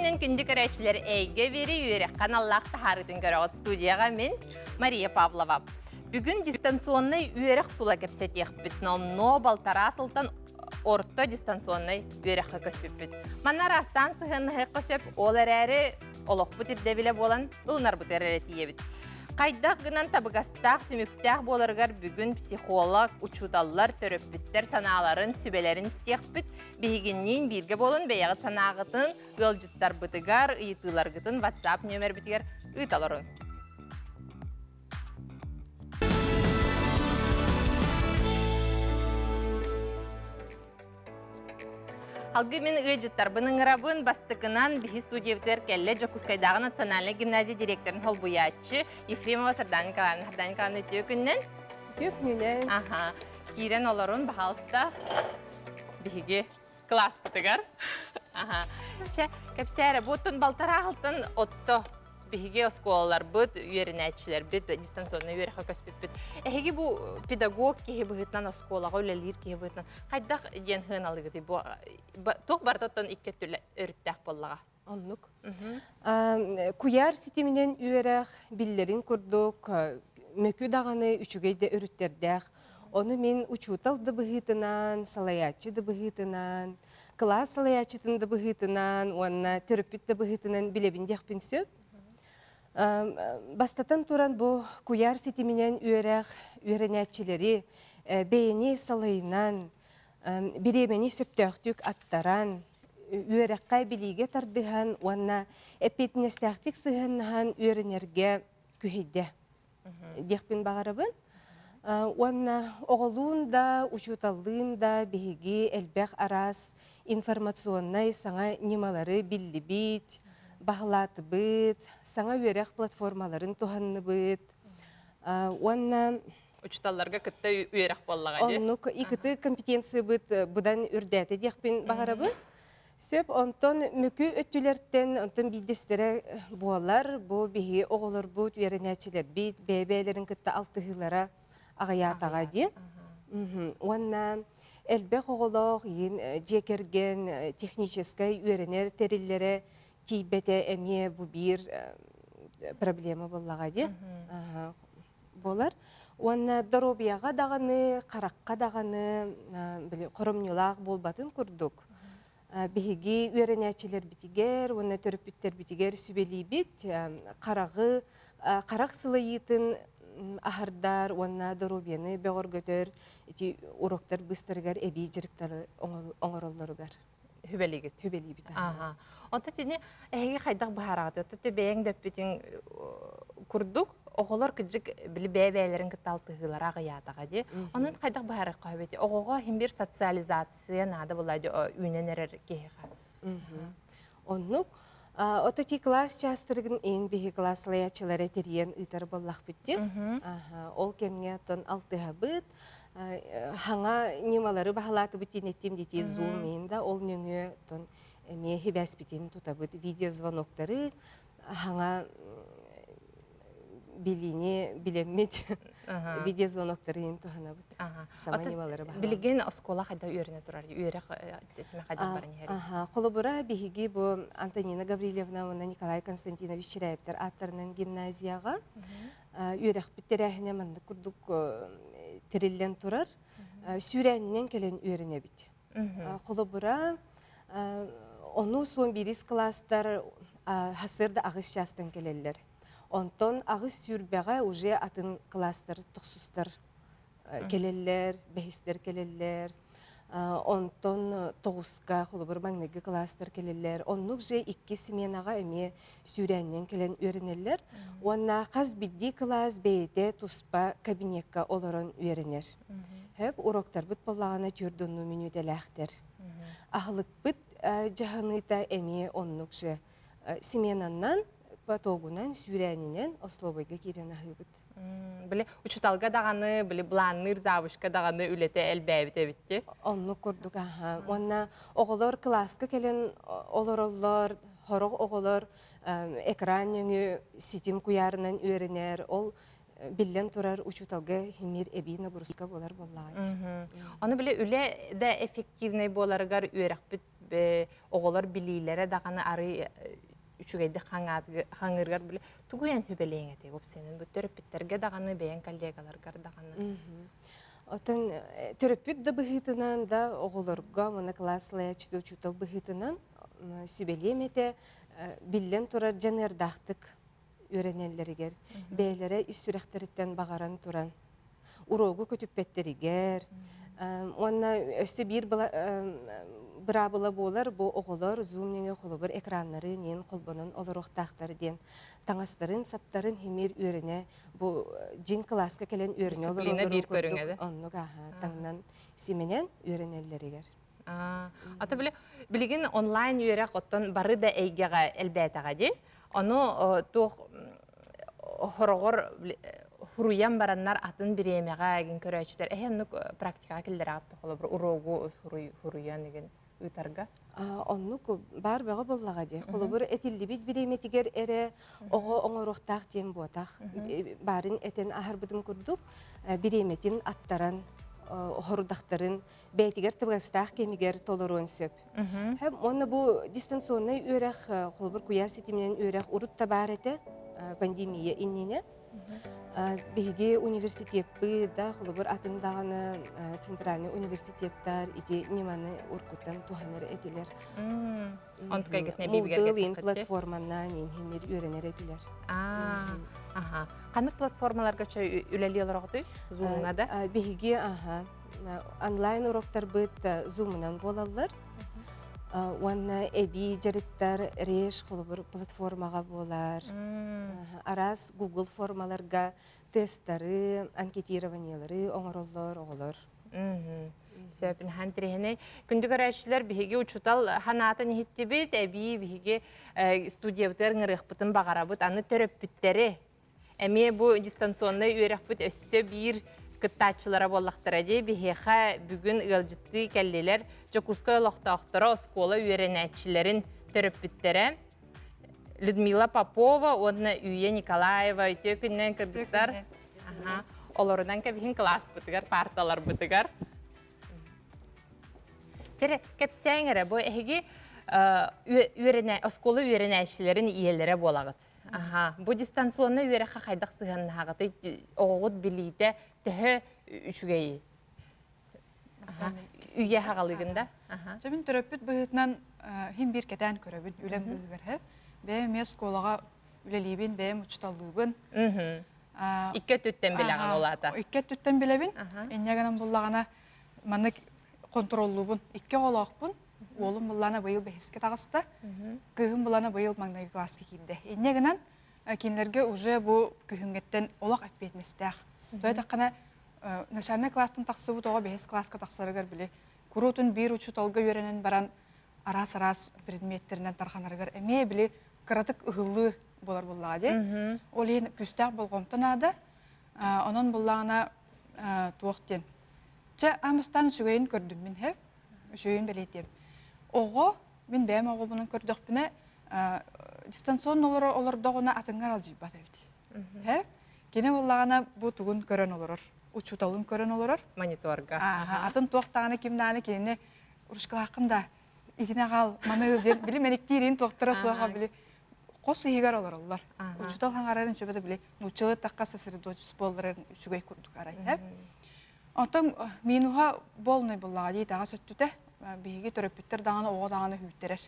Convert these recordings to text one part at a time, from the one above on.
күнүнэн күндү көрөөччүлэр эйгэ биэри үөрэххэ аналлаах таһаарыытын көрөҕүт студияҕа мин Мария Павлова. Бүгүн дистанционнай үөрэх тула кэпсэтиэхпит. Номнуо балтараа сылтан орто дистанционнай үөрэххэ көспүппүт. Манна араастаан сыһыаннаһыахха сөп, ол эрээри олохпут ирдэбилэ буолан ылынарбытыгар эрэ тиийэбит. Хайдах гынан табыгастаах, түмүктээх буоларыгар бүгүн психолог, учууталлар, төрөппүттэр санааларын, сүбэлэрин истиэхпит. Биһигинниин бииргэ буолан бэйэҕит санааҕытын ыалдьыттарбытыгар, ыйытыыларгытын WhatsApp нүөмэрбитигэр ыыта олорун. Алгы мин ыалдьыттарбын ыҥырабын. Бастакынан биһи студиябытыгар кэллэ Дьокуускайдааҕы национальнай гимназия директорын холбуйааччы Ефремова Сардана Николаевна. Сардана Николаевна, үтүө күнүнэн. Үтүө күнүнэн. Аха. Киирэн олорун, баһаалыста, биһиги кылааспытыгар. Аха. Чэ, кэпсээрэ, буоттун балтараа сылтан отто биһиги оскуолаларбыт, үөрэнээччилэрбит дистанционнай үөрэххэ көспүппүт. Эһиги бу педагог киһи быһыытынан оскуолаҕа үлэлиир киһи быһыытынан хайдах диэн сыаналыгытый? Бу туох барыта оттон икки өттүлэ өрүттээх буоллаҕа. Оннук. Куйаар ситиминэн үөрэх биллэрин курдук мөкү даҕаны үчүгэй да өрүттэрдээх. Ону мин учуутал да быһыытынан, салайааччы да быһыытынан, кылаас салайааччытын да быһыытынан уонна төрөппүт да быһыытынан билэбин диэхпин сөп. Бастатан туран бу куйаар ситиминэн үөрэх үөрэнээччилэри бэйэни салайынан, бириэмэни сөптөөхтүк аттаран, үөрэххэ билиигэ тардыһан уонна эппиэтинэстээхтик сыһыаннаһан үөрэнэргэ күһэйдэ диэхпин баҕарабын. Уонна оҕолуун да, учууталлыын да биһиги элбэх араас информационнай саҥа ньымалары биллибит, баһылаатыбыт, саҥа үөрэх платформаларын туһанныбыт. Уонна учууталларга кытта үөрэх буоллаҕа дии. Оннук ИКТ компетенциябыт быдан үрдээтэ диэхпин баҕарабын. Сөп, онтон мөкү өттүлэртэн онтон биирдэстэрэ буолар. Бу биһи оҕолорбут, үөрэнээччилэрбит бэйэ-бэйэлэрин кытта алтыһыылара аҕыйаатаҕа дии. Уонна элбэх оҕолоох иин дьиэ кэргэн техническэй үөрэнэр тэриллэрэ тиийбэтэ эмиэ бу биир проблема буоллаҕа дии. Буолар. Уонна доруобуйаҕа даҕаны, харахха даҕаны били хоромньулаах буолбатын курдук биһиги үөрэнээччилэрбитигэр уонна төрөппүттэрбитигэр сүбэлиибит хараҕы харах сылайыытын аһардар уонна доруобуйаны бөҕөргөтөр ити уроктар быыстарыгар эбии дьарыктары оҥороллоругар Хүбэлигит. Хүбэлиибит. Аха. Онто тини эһиги хайдах быһаараҕыт? Отто бэйэҥ дөппүтүҥ курдук оҕолор кыдьык били бэйэ-бэйэлэрин кытта алтыһыылара аҕыйаатаҕа дии. Онон хайдах быһаарыахха сөбүй? Оҕоҕо иһин бир социализация наада буолла үүнэн эрэр киһиэхэ. Оннук. Ото ти класс чаастарыгын иин биһи класс салайааччылара тэрийэн ыытар буоллахпыт дии. Ол кэмҥэ оттон алтыһабыт, хаҥа ньымалары баһылаатыбыт диэн эттим дии Zoom иин да ол нөҥүө оттон эмиэ хибээспитин тутабыт видеозвоноктары хаҥа билиини билэммит видеозвоноктарын туһанабыт. Саҥа ньымалары баһылаабыт. Билигин оскуола хайда үөрэнэ турар? Үөрэх тэтимэ хайдах баран иһэр? Холобура, биһиги бу Антонина Гаврильевна уонна Николай Константинович Чиряевтар ааттарынан гимназияҕа үөрэхпит тэрээһинэ маннык курдук тэриллэн турар. Сүүрээнинэн кэлэн үөрэнэбит. Холобура, ону суон биирис кылаастар сарсыарда аҕыс чаастан кэлэллэр. Онтон аҕыс сүүрбэҕэ уже атын кылаастар тохсустар кэлэллэр, бэһистэр кэлэллэр. Онтон тоҕуска, холобур, маҥнайгы кылаастар кэлэллэр. Оннук же иккис сменаҕа эмиэ сүүрээнинэн кэлэн үөрэнэллэр. Уонна хас биирдии кылаас бэйэтэ туспа кабинекка олорон үөрэнэр. Хөп уроктарбыт буоллаҕына түөрт мүнүүтэлээхтэр. Аһылыкпыт дьаһаныыта эмиэ оннук же сменаннан, потогунан, сүүрээнинэн остолобуойга киирэн аһыыбыт. Били учуталга даҕаны, били былаанныыр завучка даҕаны үлэтэ элбээбит эбит дии. Оннук курдук аха. Уонна оҕолор кылааска кэлэн олороллор, сорох оҕолор экран нөҥүө ситим куйаарынан үөрэнэр. Ол биллэн турар учууталга химир эбии нагрузка буолар буоллаҕа. Ону били үлэ да эффективнэй буоларыгар үөрэхпит оҕолор билиилэрэ даҕаны арый үчүгэйдик хаҥыыргар били тугу эн сүбэлиэҥ этэй уопсайынан бу төрөппүттэргэ даҕаны бэйэҥ коллегаларгар даҕаны. Оттон төрөппүт да быһыытынан да оҕолорго уонна кылаас салайааччыта учуутал быһыытынан сүбэлиэм этэ биллэн турар дьаныардаахтык үөрэнэллэригэр бэйэлэрэ ис сүрэхтэриттэн баҕаран туран уруогу көтүппэттэригэр уонна өссө биир быраабыла буолар бу оҕолор Zoom нөҥүө холобур экраннары нин холбонон олоруохтаахтар диэн таҥастарын саптарын химир үөрэнэ бу дьиҥ кылааска кэлэн үөрэнэ олороллорун курдук оннук аха таҥнан симэнэн үөрэнэллэригэр. Ата били билигин онлайн үөрэх оттон бары да эйгэҕэ элбээтэҕэ дии. Ону туох хороҕор хуруйан бараннар атын бириэмэҕэ эгин көрөөччүлэр эһи оннук практикаҕа киллэрэҕит холобур уруогу хуруйан игин ыытарга? Оннук баар бөҕө буоллаҕа дии. Холобур этиллибит бириэмэтигэр эрэ оҕо оҥоруохтаах диэн буотах. Баарын этэн аһарбытым курдук бириэмэтин аттаран хорудахтарын бэйэтигэр табыгастаах кэмигэр толоруон сөп. Уонна бу дистанционнай үөрэх, холобур куйаар ситиминэн үөрэх урут да баар этэ пандемия иннинэ. Биһиги университеппыт да, холобур атын даҕаны центральный университеттар ити ньыманы уркуттан туһанар этилэр. Moodle платформанан иһимир үөрэнэр этилэр. Аха. Ханнык платформаларга чөй үлэлии олороҕутуй? Zoom-ҥа да? Биһиги аха онлайн уроктарбыт Zoom-унан буолаллар. Уонна эбии дьарыктар Реш холобур платформаҕа буолар. Араас Google формаларга тесттары, анкетированиелары оҥороллор оҕолор. Сөп, наһаа интэриэһинэй. Күндү көрөөччүлэр, биһиги учуутал ханаатын иһиттибит, эбии биһиги студиябытыгар ыҥырыахпытын баҕарабыт. Аны төрөппүттэри эмиэ бу дистанционнай үөрэхпит өссө биир кыттааччылара буоллахтара дии. Биһиэхэ бүгүн ыалдьыттыы кэллилэр Дьокуускай олохтоохторо, оскуола үөрэнээччилэрин төрөппүттэрэ Людмила Попова уонна Үүйэ Николаева. Үтүө күннэн кыргыттар. Олорунан кэбиһин кылааспытыгар, парталарбытыгар. Тере, кэпсээҥ эрэ, бу эһиги үөрэнэ, оскуола үөрэнээччилэрин ийэлэрэ буолаҕыт. Аха, бу дистанционнай үөрэххэ хайдах сыһыаннаһаҕытый? Оҕоҕут билиитэ төһө үчүгэйий? Үйэ хаҕалыгын да? Дьэ мин төрөппүт быһыытынан иһин биир кэтээн көрөбүн үлэм быыһыгар һэ. Бэйэм эмиэ оскуолаҕа үлэлиибин, бэйэм учууталлыыбын. Икки өттүттэн билэҕин ол аата. Икки өттүттэн билэбин. Инньэ гынан буллаҕына маннык контроллуубун. Икки оҕолоохпун. Уолум буллаана быйыл бэһискэ таҕыста. Кыыһым буллаана быйыл маҥнайгы кылааска киирдэ. Инньэ гынан кинилэргэ уже бу күһүҥҥэттэн олох эппиэтинэстээх. Тоҕо эттэххинэ начальнай класстан тахсыбыт оҕо бэһис класска тахсарыгар били куруутун биир учууталга үөрэнэн баран араас-араас предметтэринэн тарҕанарыгар эмиэ били кыратык ыһыллыы буолар буоллаҕа дии. Ол иһин күүстээх болҕомто наада. Онон буллаҕына туох диэн. Чэ, аан үчүгэйин көрдүм мин һэ. Үчүгэйин бэлиэтиэм. Оҕо, мин бэйэм оҕобунан көрдөхпүнэ, дистанционно олордоҕуна атыҥҥа аралдьыйбат эбит. Һэ? Кини буоллаҕына бу тугун көрөн олорор, учууталын көрөн олорор. Мониторга. Атын туох даҕаны ким даҕаны кинини ручкалааххын да итини аҕал, маны ыл диэн били мэниктиирин туохтара суоҕа били хос иһигэр олороллор. Учуутал хаҥарарын үчүгэй били нууччалыы тахха сосредоточить буолларын үчүгэй курдук арай. Онтон минуһа буолнай буллаҕа дии таҕас өттүтэ биһиги төрөппүттэр даҕаны оҕо даҕаны хүүттэрэр.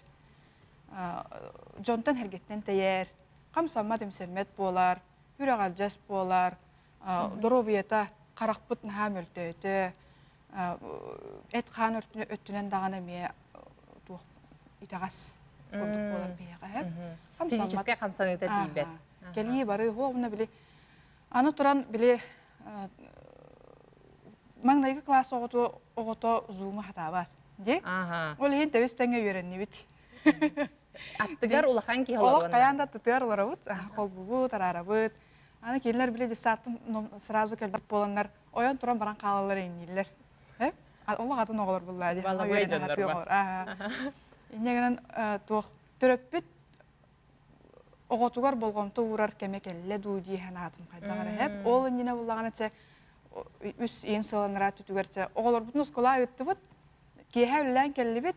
Дьонтон эргэттэн тэйэр, хамсаммат-имсэммэт буолар, үрэҕэлдьэс буолар, доруобуйата харахпыт наһаа мөлтөөтө, эт-хаан өттүнэн даҕаны эмиэ туох итэҕэс курдук буолар биһиэхэ. Физическэй хамсаныыта тиийбэт. Кэлии бары уонна били аны туран били маҥнайгы класс оҕото оҕото зуму хатаабат дии. Ол иһин тэбис тэҥҥэ үөрэннибит. Аттыгар улахан киһи олоруон. Олох хайаан да аттытыгар олоробут, холбубут, араарабыт. Аны кинилэр били десааттан сразу кэлбит буоланнар ойон туран баран хаалаллар иҥнииллэр. Олох атын оҕолор буллаа дии. Балабыай дьоннор бар. Инньэ гынан туох төрөппүт оҕотугар болҕомто уурар кэмэ кэллэ дуу дии санаатым хайдах эрэ һэп. Ол иннинэ буллаҕына чэ үс иин сыланара түтүгэр чэ оҕолорбутун оскуолаҕа ыыттыбыт. Киэһэ үлэлээн кэллибит.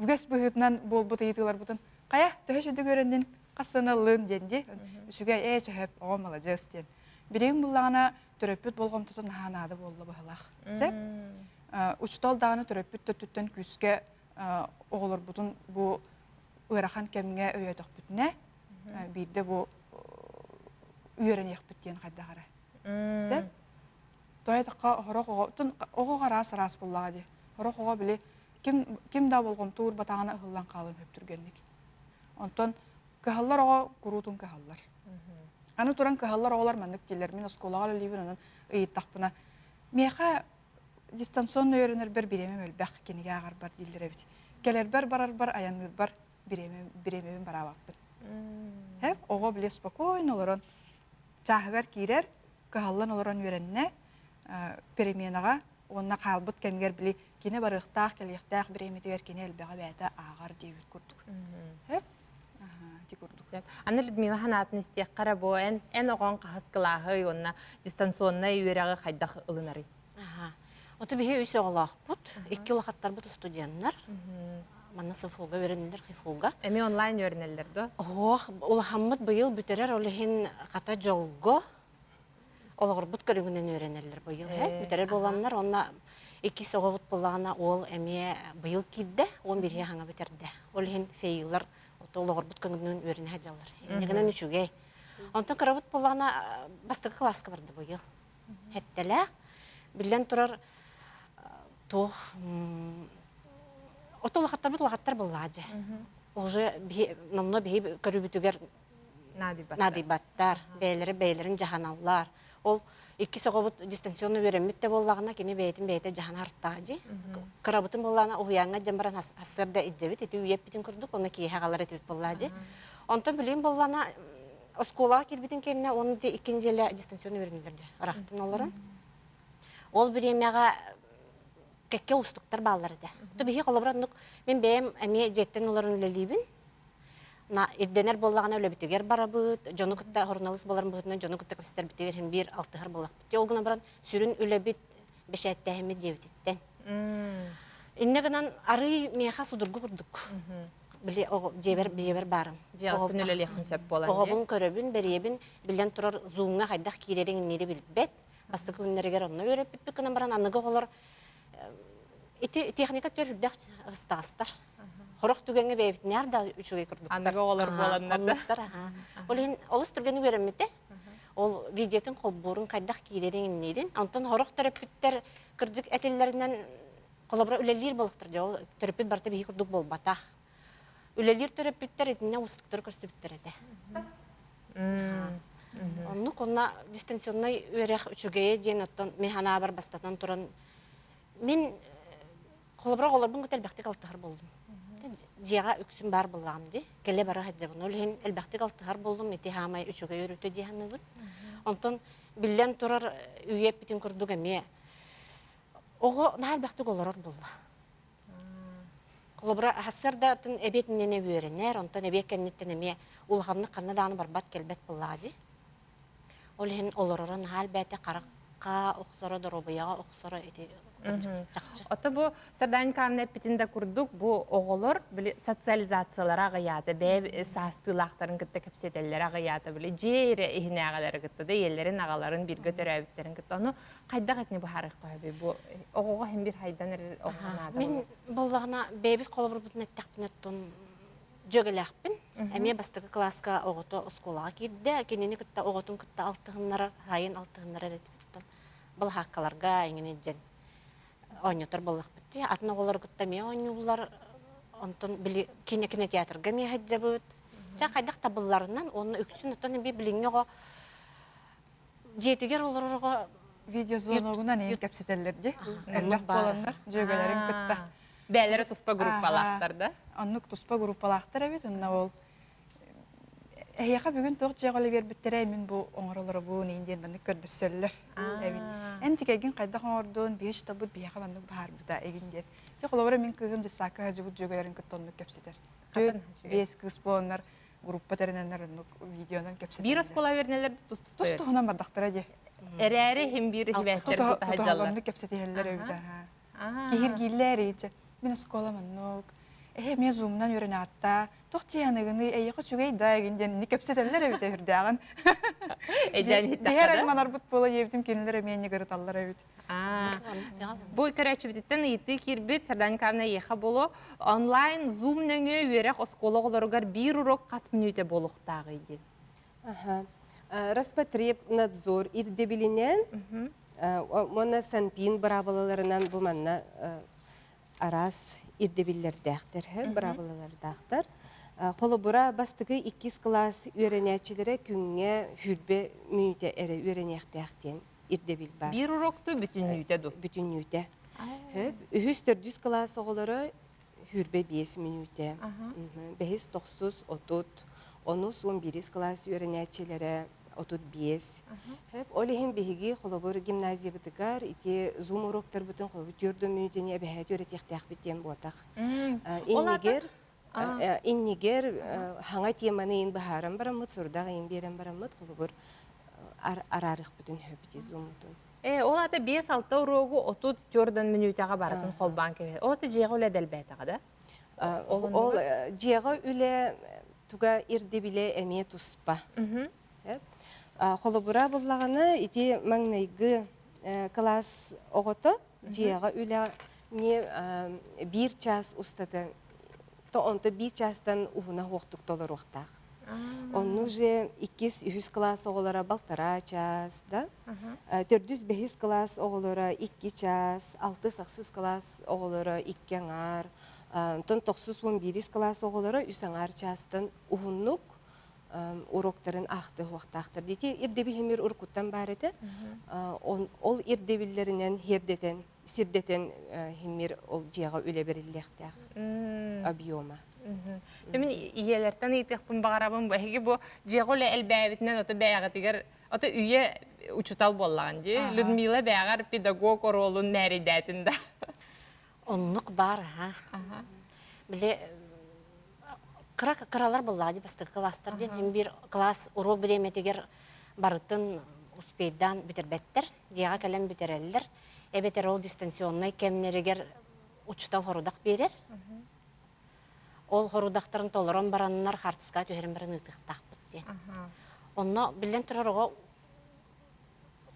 Үгэс быһыытынан буолбут ыйытыыларбытын хайа төһө сүдүг үөрэннин хас сыаналлыын диэн дии. Үчүгэй ээ чөһөп оҕо маладьыас диэн. Билигин буллаҕына төрөппүт болҕомтотун наһаа наада буолла быһылаах. Сөп? Учуутал даҕаны төрөппүт төттүттэн күүскэ оҕолорбутун бу ыарахан кэмҥэ өйөөтөхпүтүнэ биирдэ бу үөрэниэхпит диэн хайдах эрэ. Сөп? Тоойотоххо сорох оҕо оҕо араас араас буоллаҕа дии. Сорох оҕо били ким ким да болҕомто уурбатаҕына ыһыллан хаалан сөп түргэнник. Онтон кыһаллар оҕо куруутун кыһаллар. Аны туран кыһаллар оҕолор маннык дииллэр. Мин оскуолаҕа үлэлиибин онон ыйыттахпына миэхэ дистанционно үөрэнэрбэр бириэмэм элбэх кинигэ ааҕарбар дииллэр эбит. Кэлэрбэр барарбар айанныырбар бириэмэ бириэмэбин бараабаппын. Һэп оҕо били спокойно олорон чааһыгар киирэр, кыһаллан олорон үөрэннэ, переменаҕа уонна хаалбыт кэмигэр били кини барыахтаах, кэлиэхтээх бириэмэтигэр кини элбэҕи бэйэтэ ааҕар диэбит курдук. Һэп ити курдук. Аны Людмила санаатын истиэххэ эрэ бу эн эн оҕоҥ хаһыс кылааһый уонна дистанционнай үөрэҕи хайдах ылынарый? Аха. Оту биһи үс оҕолоохпут. Икки улахаттарбыт студеннар. Манна СФУга үөрэнэллэр, ХИФУга. Эмиэ онлайн үөрэнэллэр дуо? Ох, улахаммыт быйыл бүтэрэр, ол иһин хата дьолго олоҕурбут көрүҥүнэн үөрэнэллэр быйыл. Бүтэрэр буоланнар, онно иккис оҕобут буоллаҕына уол эмиэ быйыл киирдэ, 11 хаҥа бүтэрдэ. Ол иһин фейлар ото олоҕурбут көҥүлүнэн үөрэнэ сылдьаллар. Иннигинэн үчүгэй. Онтон кырабыт буоллаҕына бастакы кылааска барда быйыл. Хэттэлээх. Биллэн турар, туох ото улахаттарбыт улахаттар буоллаҕа дьэ. Уже номно биһи көрүүбүтүгэр наадыйбаттар, бэйэлэрэ бэйэлэрин дьаһаналлар. Ол иккис оҕобут дистанционно үөрэммит да буоллаҕына, кини бэйэтин бэйэтэ дьаһана артаҕа дии. Кырабытын буоллаҕына уһуйааҥҥа дьэн баран сарсыарда илдьэбит, ити үйэппитин курдук, уонна киэһэ аҕалар этибит буоллаҕа дии. Онтон билигин буоллаҕына оскуолаҕа киирбитин кэннэ уонна ити икки нэдиэлэ дистанционно үөрэнэллэр дьэ, ыраахтан олорон. Ол бириэмэҕэ кэккэ уустуктар бааллар этэ. То биһи холобура оннук мин бэйэм эмиэ дьиэттэн олорон үлэлиибин. На ирдэнэр буоллаҕына үлэбитигэр барабыт, дьону кытта суруналыыс буоларым быһыытынан дьону кытта кэпсэтэрбитигэр иһин биир алтыһар буоллахпыт. Дьэ ол гынан баран сүрүн үлэбит бэчээттээһиммит дьиэбититтэн. Иннэ гынан арыый миэхэ судургу курдук. Били оҕо дьиэбэр дьиэбэр баарым. Дьиэҕиттэн үлэлиэххин сөп буолан Оҕобун көрөбүн, бэриэбин, биллэн турар зумҥа хайдах киирэрин иннири билбэт. Бастакы күннэригэр онно үөрэппиппит гынан баран аныгы оҕолор ити техника төрүрдэх ыстаастар. Хорох түгэҥҥэ бэйэбитинээр да үчүгэй курдуктар. Аныгы оҕолор буоланнар да. Ол иһин олус түргэнник үөрэммитэ. Ол видеотын холбуурун хайдах киирэрин инниирин. Онтон хорох төрөппүттэр кырдьык этиллэринэн холобура үлэлиир буолуохтар дьэ ол төрөппүт барыта биһи курдук буолбатах. Үлэлиир төрөппүттэр итиннэ уустуктары көрсүбүттэр этэ. Оннук онно дистанционнай үөрэх үчүгэйэ диэн оттон мин санаабар бастатан туран мин холобура оҕолорбун кытта элбэхтик алтыһар буоллум. Дьиэҕэ үксүн баар буоллаҕым дии. Кэлэ бара сылдьабын. Ол иһин элбэхтик алтыһар буоллум. Ити хаамай үчүгэй өрүтэ дии саныыбын. Онтон биллэн турар үйэ эппитин курдук эмиэ оҕо наһаа элбэхтик олорор буолла. Холобура, сарсыарда атын эбиэт иннинэ үөрэнэр, онтон эбиэт кэнниттэн эмиэ улаханнык ханна даҕаны барбат-кэлбэт буоллаҕа дии. Ол иһин олороро наһаа элбээтэ, харахха охсоро, доруобуйаҕа охсоро ити чахчы. Ото бу Сардаана Николаевна эппитин да курдук, бу оҕолор били социализациялара аҕыйаата, бэйэ саастыылаахтарын кытта кэпсэтэллэрэ аҕыйаата, били дьиэ эрэ иһинээҕилэри кытта да ийэлэрин, аҕаларын бииргэ төрөөбүттэрин кытта. Ону хайдах итини быһаарыахха сөбүй? Бу оҕоҕо иһин биир хайдан эрэр оҕо наада Мин буоллаҕына бэйэбит холобурбутун эттэхпинэ оттон дьүөгэлээхпин. Эмиэ бастакы кылааска оҕото оскуолаҕа киирдэ. Кинини кытта оҕотун кытта алтыһыннарар, сайын алтыһыннарар этибит оттон балаһааккаларга эҥин илдьэн оонньотор буоллахпыт дии. Атын оҕолору кытта эмиэ оонньууллар. Онтон били кино кинотеатрга эмиэ сылдьабыт. Дьэ хайдах табылларынан уонна үксүн оттон эмиэ билиҥҥи оҕо дьиэтигэр олорор оҕо Видеозвоногунан эйин кэпсэтэллэр дии. Элбэх буоланнар дьүөгэлэрин кытта. Бэйэлэрэ туспа группалаахтар да? Оннук туспа группалаахтар эбит. Онно ол эһиэхэ бүгүн туох дьиэҕэ биэрбиттэрэ мин бу оҥоролоробун иин диэн маннык көрдөссөллөр эбит. Эн тикэгин хайдах оҥордун, биһи штабыт биһиэхэ маннык баһаарбыта эгин диэн. Ти холобура мин кыыһым дьыссаакка сылдьыбыт дьүөгэлэрин кытта оннук кэпсэтэр. Түөрт, биэс кыыс буоланнар группа тэринэннэр оннук видеонан кэпсэтэллэр. Биир оскуола үөрэнэллэр тус тус туһунан бардахтара дии. Эрээри иһин биир хибээстэр тутаһаллар. Оннук кэпсэтиһэллэр эбит. Киһиргииллэр иичэ. Мин оскуола маннык. Эһэ эмиэ зумунан үөрэнэҕиттаа, туох дьиэһаныгыный, эйиэхэ үчүгэй да эгин диэн инник кэпсэтэллэр эбит үрдээҕин. Эйдээн Биһэр айманарбыт буола диэбитим кинилэр эмиэ ньыгырыталлар эбит. Бу көрөөччүбүтүттэн ыйытыы киирбит Сардана Николаевна эйиэхэ буолуо. Онлайн Zoom нөҥүө үөрэх оскуола оҕолоругар биир урок хас мүнүүтэ буолуохтааҕый диэн. Аха. Роспотребнадзор ирдэбилинэн уонна Санпин быраабылаларынан бу манна араас ирдэбиллэрдээхтэр, быраабылалардаахтар. Холобура, бастакы иккис кылаас үөрэнээччилэрэ күҥҥэ сүүрбэ мүнүүтэ эрэ үөрэниэхтээх диэн ирдэбил баар. Биир урокту бүтүннүүтэ ду? Бүтүннүүтэ. Үһүс, төрдүс кылаас оҕолоро 25 мүнүүтэ. Бэһис, тохсус, 30, онус, 11 кылаас үөрэнээччилэрэ 35. Ол иһин биһиги холобур гимназиябытыгар ити Zoom уроктарбытын холобур түөрт мүнүүтэни эбэһээт үөрэтиэхтээхпит диэн буотах. Иннигэр иннигэр хаҥа теманы иин быһааран бараммыт, сурдах иин биэрэн бараммыт, холобур араарыахпытын сөп ити Zoom-утун. Э, ол ата 5-6 уруогу 34 мүнүүтэҕэ барытын холбоон кэбиһэр. Ол ата дьиэҕэ үлэ дэлбээтэҕэ да? Ол дьиэҕэ үлэ туга ирдэбилэ эмиэ туспа. Холобура буллаҕына ити маҥнайгы кылаас оҕото дьиэҕэ үлэни биир чаас устата то онто биир чаастан уһуна суохтук толоруохтаах. Онну уже иккис, үһүс кылаас оҕолоро балтараа чаас да, төрдүс, бэһис кылаас оҕолоро икки чаас, алтыс, ахсыс кылаас оҕолоро икки аҥаар, онтон тохсус, 11-ис кылаас оҕолоро үс аҥаар чаастан уһуннук уроктарын аахтыһуохтаахтар. Дити ирдэбиһимир уруккуттан баар этэ. Ол ирдэбиллэринэн хиэрдэтэн, сирдэтэн химмир ол дьиэҕэ үлэ бэриллиэхтээх объема. Мин ийэлэртэн ыйытыахпын баҕарабын эһиги бу дьиэҕэ үлэ элбээбитинэн ото бэйэҕитигэр ото үйэ учутал буоллаҕын дии. Людмила бэйэҕэр педагог оруолун мээрийдээтин да. Оннук баар аха. Били кыра кыралар буоллаҕа дии бастакы кылаастар диэн син биир класс уруок бириэмэтигэр барытын успейдаан бүтэрбэттэр, дьиэҕэ кэлэн бүтэрэллэр. Эбэтэр ол дистанционнай кэмнэригэр учуутал хорудах биэрэр. Ол хорудахтарын толорон бараннар хаартыскаҕа түһэрэн баран ыытыахтаахпыт диэн. Онно биллэн турар оҕо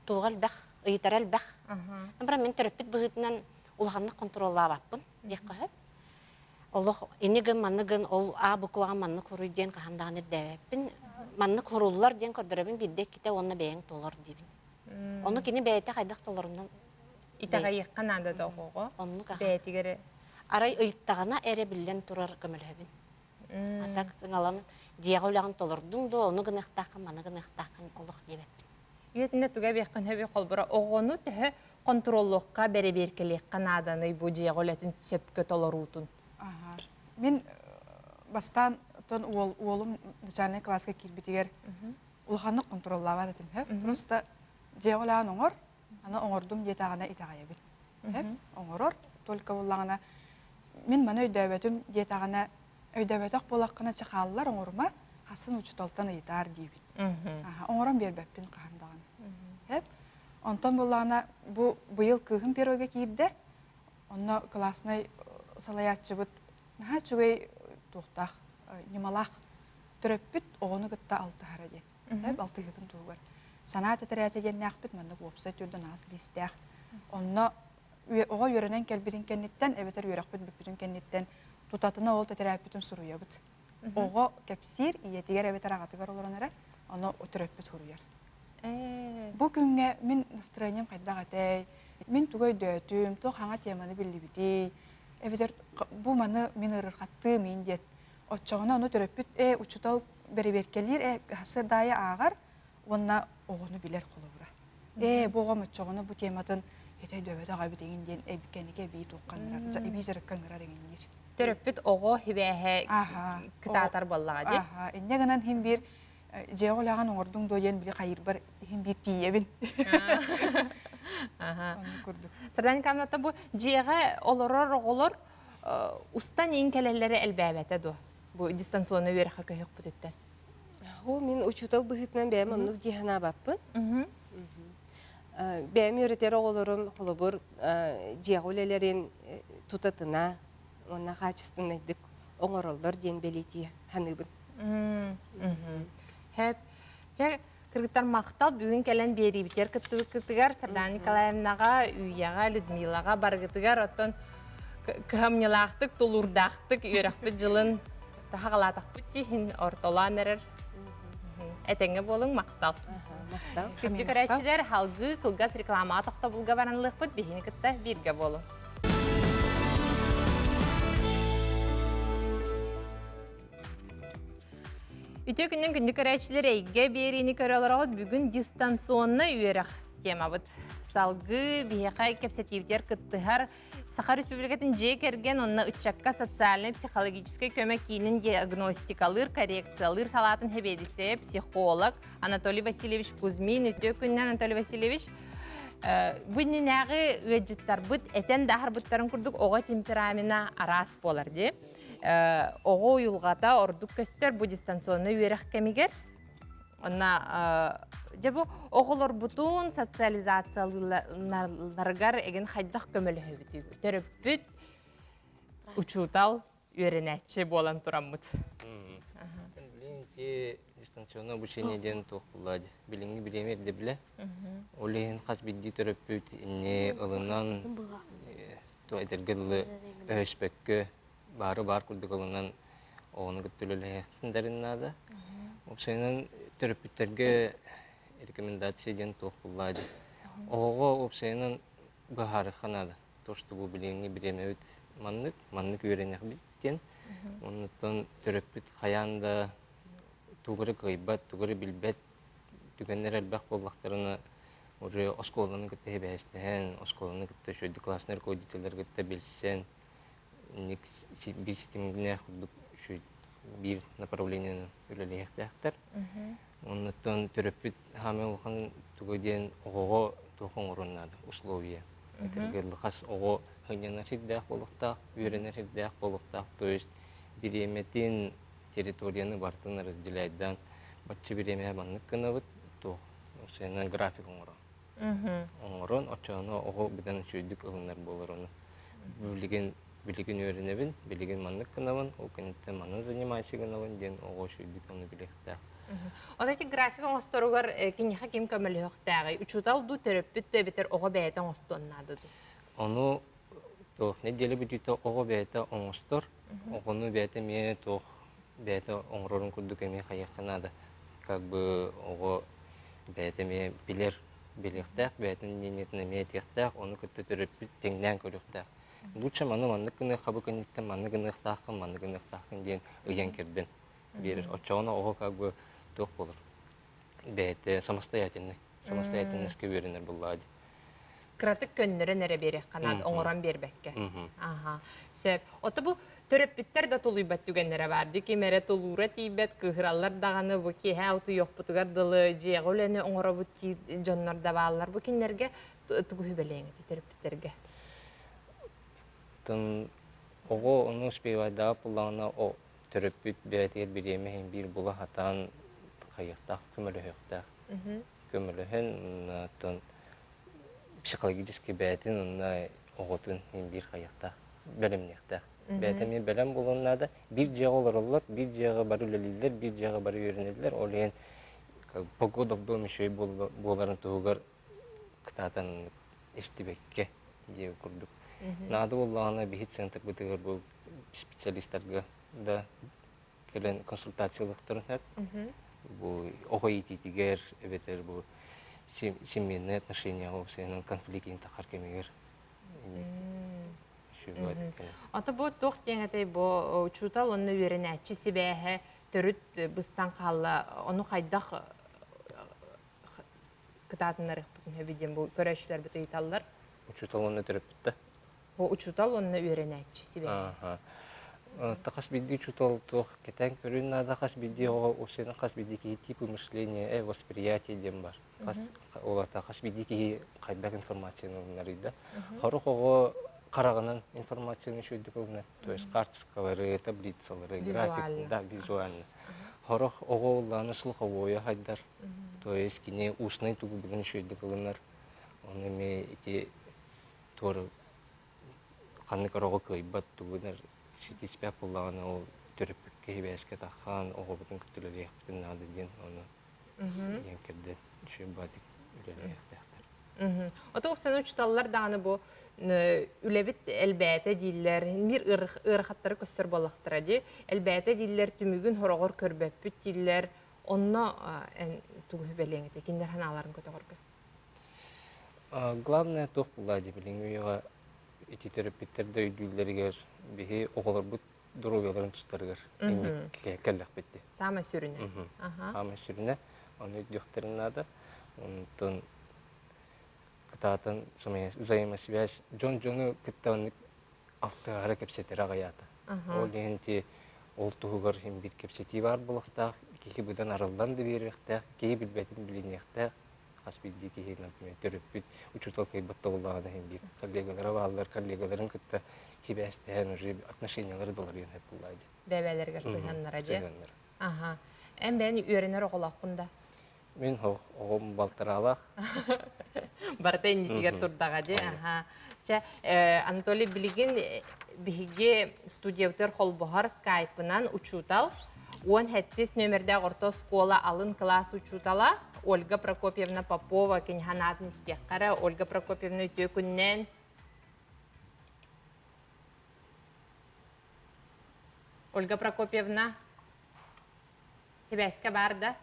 туоҕа элбэх, ыйытара элбэх. Баран мин төрөппүт быһыытынан улаханнык хонтуруоллаабаппын диэххэ сөп. Олох ини гын, манны гын, ол А букваҕа маннык хоруй диэн хаһан даҕаны ирдээбэппин. Маннык хоруллар диэн көрдөрөбүн биирдэ иккитэ уонна бэйэҥ толор диибин. Ону кини бэйэтэ хайдах толорунан Итэҕэйиэххэ наада да оҕоҕо. Оннук аха. Бэйэтигэр Арай ыйыттаҕына эрэ биллэн турар көмөлөһөбүн. А так сыҥалан дьиэҕэ үлэҕин толордуҥ дуо, ону гыныахтааххын, маны гыныахтааххын олох диэбэппин. Үйэтинэ туга эбиэххин сөбүй холбура оҕону төһө хонтуруоллуохха, бэрэбиэркэлиэххэ нааданый бу дьиэҕэ үлэтин сөпкө толоруутун? Аха. Мин бастаан тон уол уолум начальнай кылааска киирбитигэр улаханнык хонтуруоллаабат этим. Просто дьиэҕэ үлэҕин оҥор, аны оҥордум диэтэҕинэ итэҕэйэбин. Оҥорор, только буоллаҕына мин маны өйдөөбөтүм диэтэҕинэ өйдөөбөтөх буолаххына чахааллар оҥорума, хасын учууталтан ыйытаар диибин. Оҥорон биэрбэппин хаһан даҕаны. Онтон буоллаҕына бу быйыл кыыһым первойга киирдэ, онно класснай салайааччыбыт наһаа үчүгэй туохтаах ньымалаах төрөппүт оҕону кытта алтыһара диэн. Алтыһыытын туһугар. Санаа тэтэрээтэ диэннээхпит маннык уопсай түрдэн аас лиистээх. Онно оҕо үөрэнэн кэлбитин кэнниттэн эбэтэр үөрэхпит бүппүтүн кэнниттэн тутатына ол тэтэрээппитин суруйабыт. Оҕо кэпсиир ийэтигэр эбэтэр аҕатыгар олорон эрэ, ону төрөппүт суруйар. Бу күҥҥэ мин настроением хайдах этэй, мин тугу өйдөөтүм, туох хаҥа теманы биллибитий, эбэтэр бу маны мин ыарырҕаттыым иин диэт. Оччоҕуна ону төрөппүт ээ учуутал бэрэбиэркэлиир ээ сардаайы ааҕар уонна оҕону билэр холобура. Ээ бу оҕом оччоҕуна бу тематын ити өйдөөбөтөх эбит эҥин диэн кэнники эбии туохха ыҥырар, эбии дьарыкка ыҥырар эҥинниир. Төрөппүт оҕо хибээһэ кытаатар буоллаҕа дии. Инньэ гынан иһин биир дьиэҕэ үлэҕин оҥордуҥ дуо диэн били хайыырбар иһин биир тиийэбин. Оннук курдук. Сардаана Николаевна, бу дьиэҕэ олорор оҕолор устан иин кэлэллэрэ элбээбэтэ дуо? Бу дистанционно үөрэххэ көһүөхпүтүттэн. Оо, мин учуутал быһыытынан бэйэм оннук дии санаабаппын. Бэйэм үөрэтэр оҕолорум холобур дьиэҕэ үлэлэрин тутатына уонна хаачыстыбаннайдык оҥороллор диэн бэлиэтии саныыбын. Хэп. Дьэ, кыргыттар махтал бүгүн кэлэн биэриибитигэр кыттыбыккытыгар Сардана Николаевнаҕа, Үүйэҕэ, Людмилаҕа барыгытыгар оттон кыһамньылаахтык, тулуурдаахтык үөрэхпит дьылын таһаҕалаатахпыт дии ортолоон эрэр. Этэҥҥэ буолуҥ, махтал. Махтал. Күндү көрөөччүлэр, салгыы кылгас рекламаҕа тохтобулга баранылыахпыт, биһини кытта бииргэ буолуҥ. Үтүө күнүн күндү көрөөччүлэр эйгэ биэриини көрө олороҕут бүгүн дистанционнай үөрэх темабыт. Салгыы биһиэхэ кэпсэтиибитигэр кыттыһар Саха Республикатын дьиэ кэргэн уонна ыччакка социальнай-психологическай көмө киинин диагностикалыыр, коррекциялыыр салаатын сэбиэдиссэйэ, психолог Анатолий Васильевич Кузьмин. Үтүө күнүнэн, Анатолий Васильевич. Бу иннинээҕи ыалдьыттарбыт этэн да аһарбыттарын курдук оҕо темперамена араас буолар дии. Оҕо уйулҕата ордук көстөр бу дистанционнай үөрэх кэмигэр. Онна дьэ бу оҕолорбутун социализациялыылларыгар эгин хайдах көмөлөһөбүтүй? Төрөппүт, учуутал, үөрэнээччи буолан тураммыт. Билигин ити дистанционное обучение диэн туох буолла дии. Билиҥҥи бириэмэ ирдэбилэ. Ол иһин хас биирдии төрөппүт инни ылынан туох этэргэ дылы өһөспөккө баары баар курдук ылынан оҕону кытта үлэлэһиэхтэрин наада. Уопсайынан төрөппүттэргэ рекомендация диэн туох буолла дии. Оҕоҕо уопсайынан быһаарыахха наада. То, что бу билиҥҥи бириэмэбит маннык, маннык үөрэниэхпит диэн. Оннуттан төрөппүт хайаан да тугу эрэ кыайбат, тугу эрэ билбэт түгэннэр элбэх буоллахтарына уже оскуоланы кытта сибээстэһэн, оскуоланы кытта үчүгэйдик классный руководителлэри кытта билсэн, инник биир ситимнээх курдук үчүгэй биир направлениенан үлэлиэхтээхтэр. Оннуттан төрөппүт хаамай улахан туга диэн оҕоҕо туох оҥоруон наада условия. Этэргэ хас оҕо сынньанар сирдээх буолуохтаах, үөрэнэр сирдээх буолуохтаах. То есть бириэмэтин, территорияны барытын разделяйдаан бачча бириэмэҕэ маннык гынабыт, туох уопсайынан график оҥорон. Оҥорон оччоҕуна оҕо быдан үчүгэйдик ылынар буолар ону. Билигин билигин үөрэнэбин, билигин маннык гынабын, ол кэнниттэн манан занимайся гынабын диэн оҕо үчүгэйдик ону билиэхтээх. Вот эти график оҥосторугар киниэхэ ким көмөлөһүөхтээҕий? Учуутал дуу, төрөппүт дуу эбэтэр оҕо бэйэтэ оҥостуон наада дуу? Ону туох нэдиэлэ бүтүүтэ оҕо бэйэтэ оҥостор, оҕону бэйэтэ эмиэ туох бэйэтэ оҥорорун курдук эмиэ хайыахха наада. Как бы оҕо бэйэтэ эмиэ билэр, билиэхтээх, бэйэтин мнениетын эмиэ этиэхтээх, ону кытта төрөппүт тэҥнээн көрүөхтээх. Лучше маны маннык гыныахха бу кэнниттэн маннык гыныахтааххын, маннык гыныахтааххын диэн ыйан кирдин биэрэр. Оччоҕуна оҕо как бы туох буолар? Бэйэтэ самостоятельный, самостоятельностька үөрэнэр буоллаҕа дии. Кыратык көннөрөн эрэ биэриэххэ наада, оҥорон биэрбэккэ. Аха. Сөп. Ото бу төрөппүттэр да тулуйбат түгэннэрэ баар дии. Ким эрэ тулуура тиийбэт, кыыһыраллар даҕаны бу киэһэ утуйуохпутугар дылы дьиэҕэ үлэни оҥоробут дии дьоннор да бааллар. Бу кинилэргэ тугу сүбэлиэҥ этэй төрөппүттэргэ? Оттон оҕо ону успевайдаах буоллаҕына, төрөппүт бэйэтигэр бириэмэ иһин биир була сатаан хайыахтаах, көмөлөһүөхтээх. Көмөлөһөн, оттон психологически бэйэтин уонна оҕотун иһин биир хайыахтаах, бэлэмниэхтээх. Бэйэтэ эмиэ бэлэм буолуон наада. Биир дьиэҕэ олороллор, биир дьиэҕэ бары үлэлииллэр, биир дьиэҕэ бары үөрэнэллэр. Ол иһин погода в доме үчүгэй буоларын туһугар кытаатан истибэккэ диэ курдук. Наада буоллаҕына биһи центрбытыгар бу специалистарга да кэлэн консультациялыахтарын сөп. Бу оҕо иитиитигэр эбэтэр бу семейные отношения уопсайынан конфликт тахар кэмигэр Ото бу туох диэн этэй бу учуутал уонна үөрэнээччи сибээһэ төрүт быстан хаалла ону хайдах кытаатыннарыахпытын сөбүй диэн бу көрөөччүлэрбит ыйыталлар. Учуутал уонна төрөппүт да? Бу учуутал уонна үөрэнээччи сибээһэ. Хас биирдии учуутал туох кэтээн көрүүн наада, хас биирдии оҕо уопсайынан хас биирдии киһи типы мышления, восприятие диэн бар. Хас ол аата хас биирдии киһи хайдах информацияны ылынарый да. Сорох оҕо хараҕынан информацияны үчүгэйдик ылынар, то есть карточкалары, таблицалары, график, да, визуально. Сорох оҕо ыллааны слуховое хайдар, То есть кини устный тугу билэн үчүгэйдик ылынар. Ону эмиэ ити туора ханнык ороҕу кыайбат тугунар. ситиспэт буоллаҕына ол төрөппүккэ сибээскэ таххан оҕобутун кытта үлэлиэхпитин наада диэн ону диэн кэрдэн үчүгэй баатык үлэлиэхтээхтэр. Ото уопсайынан учууталлар даҕаны бу үлэбит элбээтэ дииллэр, мир ыарахаттары көстөр буоллахтара дии. Элбээтэ дииллэр, түмүгүн хороҕор көрбөппүт дииллэр. Онно эн тугу сүбэлиэҥ этэй? Кинилэр санааларын көтөҕөргө. Главное туох буолла дии билиҥҥи үйэҕэ ити төрөппүттэр да өйдүүллэригэр биһи оҕолорбут доруобуйаларын тустарыгар инник кэллэхпит дии. Саамай сүрүнэ. Саамай сүрүнэ. Ону өйдүөхтэрин наада. Онтон кытаатан взаимосвязь дьон дьону кытта оннук алтыһара кэпсэтэрэ аҕыйаата. Ол иһин ти ол туһугар иһин биир кэпсэтии баар буолуохтаах, киһи быдан арыллан да биэриэхтээх, киһи билбэтин билиниэхтээх. Хас биирдии киһи, например, төрөппүт учуутал кыайбат да буоллаҕына иһин биир коллегалара бааллар, коллегаларын кытта сибээстэһэн уже отношениялары да уларыйан сөп буоллаа дии. Бэйэлэригэр сыһыаннара дии. Сыһыаннара. Аха. Эн бэйэни үөрэнэр оҕолооххун да? Мин оҕом балтараалаах. Барыта иннитигэр турдаҕа дии. Аха. Чэ, Анатолий, билигин биһиги студиябытыгар холбоһор скайпынан учуутал 17 нөмердээх орто оскуола алын кылаас учуутала Ольга Прокопьевна Попова киниһан аатын истиэххэ Ольга Прокопьевна үтүө күннэн. Ольга Прокопьевна, сибээскэ баар да?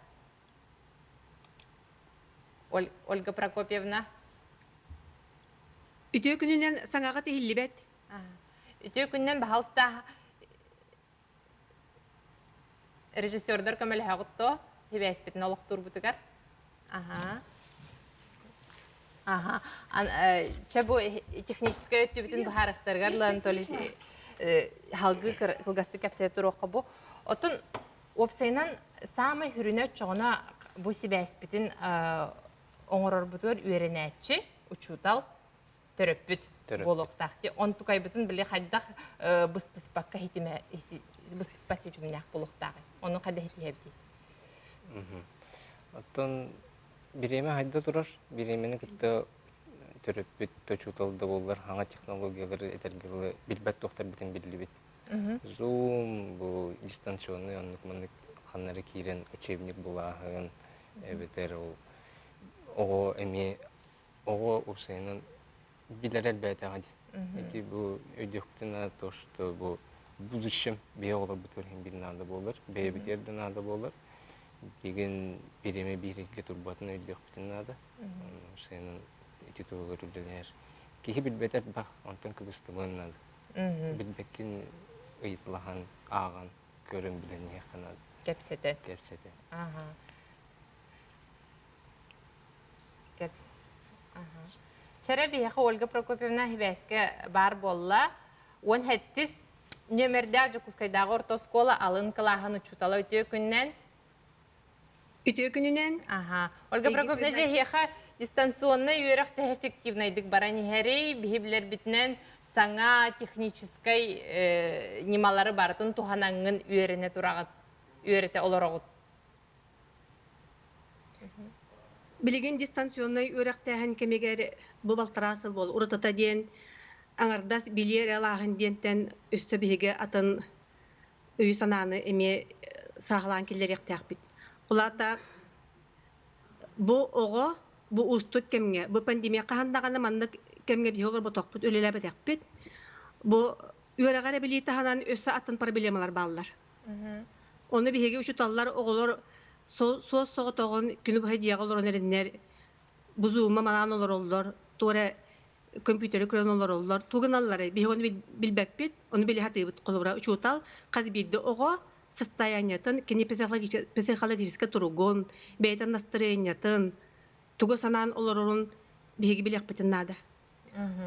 Ольга Прокопьевна. Үтүө күнүнэн саҥаҕыт иһиллибэт. Үтүө күнүнэн баһалста режиссердар көмөлөһөҕүт то сибээспитин олохтуурбутугар. Аха. Аха. Чэ бу техническэй өттүбүтүн быһаарыахтарыгар Анатолий халгыы кылгастык кэпсээ туруохха бу. Оттон уопсайынан саамай хүрүнэ оччоҕуна бу сибээспитин оҥорорбутугар үөрэнээччи, учуутал, төрөппүт буолуохтаах. Онтукайбытын били хайдах быстыспакка хитимэ быстыспат хитимнээх буолуохтааҕый? Ону хайдах хитиһэбитий? Оттон бириэмэ хайда турар, бириэмэни кытта төрөппүт учуутал да буоллар саҥа технологиялары этэргэ дылы билбэт туохтарбытын биллибит. Zoom, бу дистанционный оннук маннык ханна эрэ киирэн учебник булааһын, эбэтэр ол оҕо эмиэ оҕо уопсайынан билэр элбээтэҕэ дии. Ити бу өйдүөхпүтүн то, что бу в будущем биһи оҕолорбутугар иһин биир наада буолар, бэйэбитигэр да наада буолар. Билигин бириэмэ бииргэ турбатын өйдүөхпүтүн наада. Уопсайынан ити туһугар үлэлэһэр. Киһи билбэтэр бах, онтон кыбыстымыан наада. Билбэккин ыйыталаһан, ааҕан, көрөн билэн иһиэххэ наада. Кэпсэтэ. Кэпсэтэ. Аха. Кэп. Чэрэ биһиэхэ Ольга Прокопьевна сибээскэ баар буолла. 17 нүөмэрдээх Дьокуускайдааҕы орто оскуола алын кылааһын учуутала үтүө күннэн. Үтүө күнүнэн. Аха. Ольга Прокопьевна, дьэ эһиэхэ дистанционнай үөрэх төһө эффективнайдык баран иһэрий? Биһи билэрбитинэн саҥа техническай ньымалары барытын туһанаҥҥын үөрэнэ тураҕыт, үөрэтэ олороҕут. Билигин дистанционнай үөрэхтээһин кэмигэр бу балтараа сыл буол уратыта диэн аҥардас билиэр алааһын диэнтэн өссө биһиги атын өйү-санааны эмиэ сааһылаан киллэриэхтээхпит. Ол аата бу оҕо бу уустук кэмҥэ, бу пандемия хаһан даҕаны маннык кэмҥэ биһиги олорботохпут, үлэлээбэтэхпит. Бу үөрэҕи эрэ билии таһынан өссө атын проблемалар бааллар. Ону биһиги учууталлар оҕолор суос соҕотоҕун күнү быһа дьиэҕэ олорон эрэннэр бу зуумма манаан олороллор, туора компьютеры көрөн олороллор. Тугу гыналларый? Биһиги ону билбэппит, ону билэ сатыыбыт. Холобура, учуутал хас биирдии оҕо состояниетын, кини психологическай туругун, бэйэтин настырыанньатын, тугу санаан олорорун биһиги билиэхпитин наада.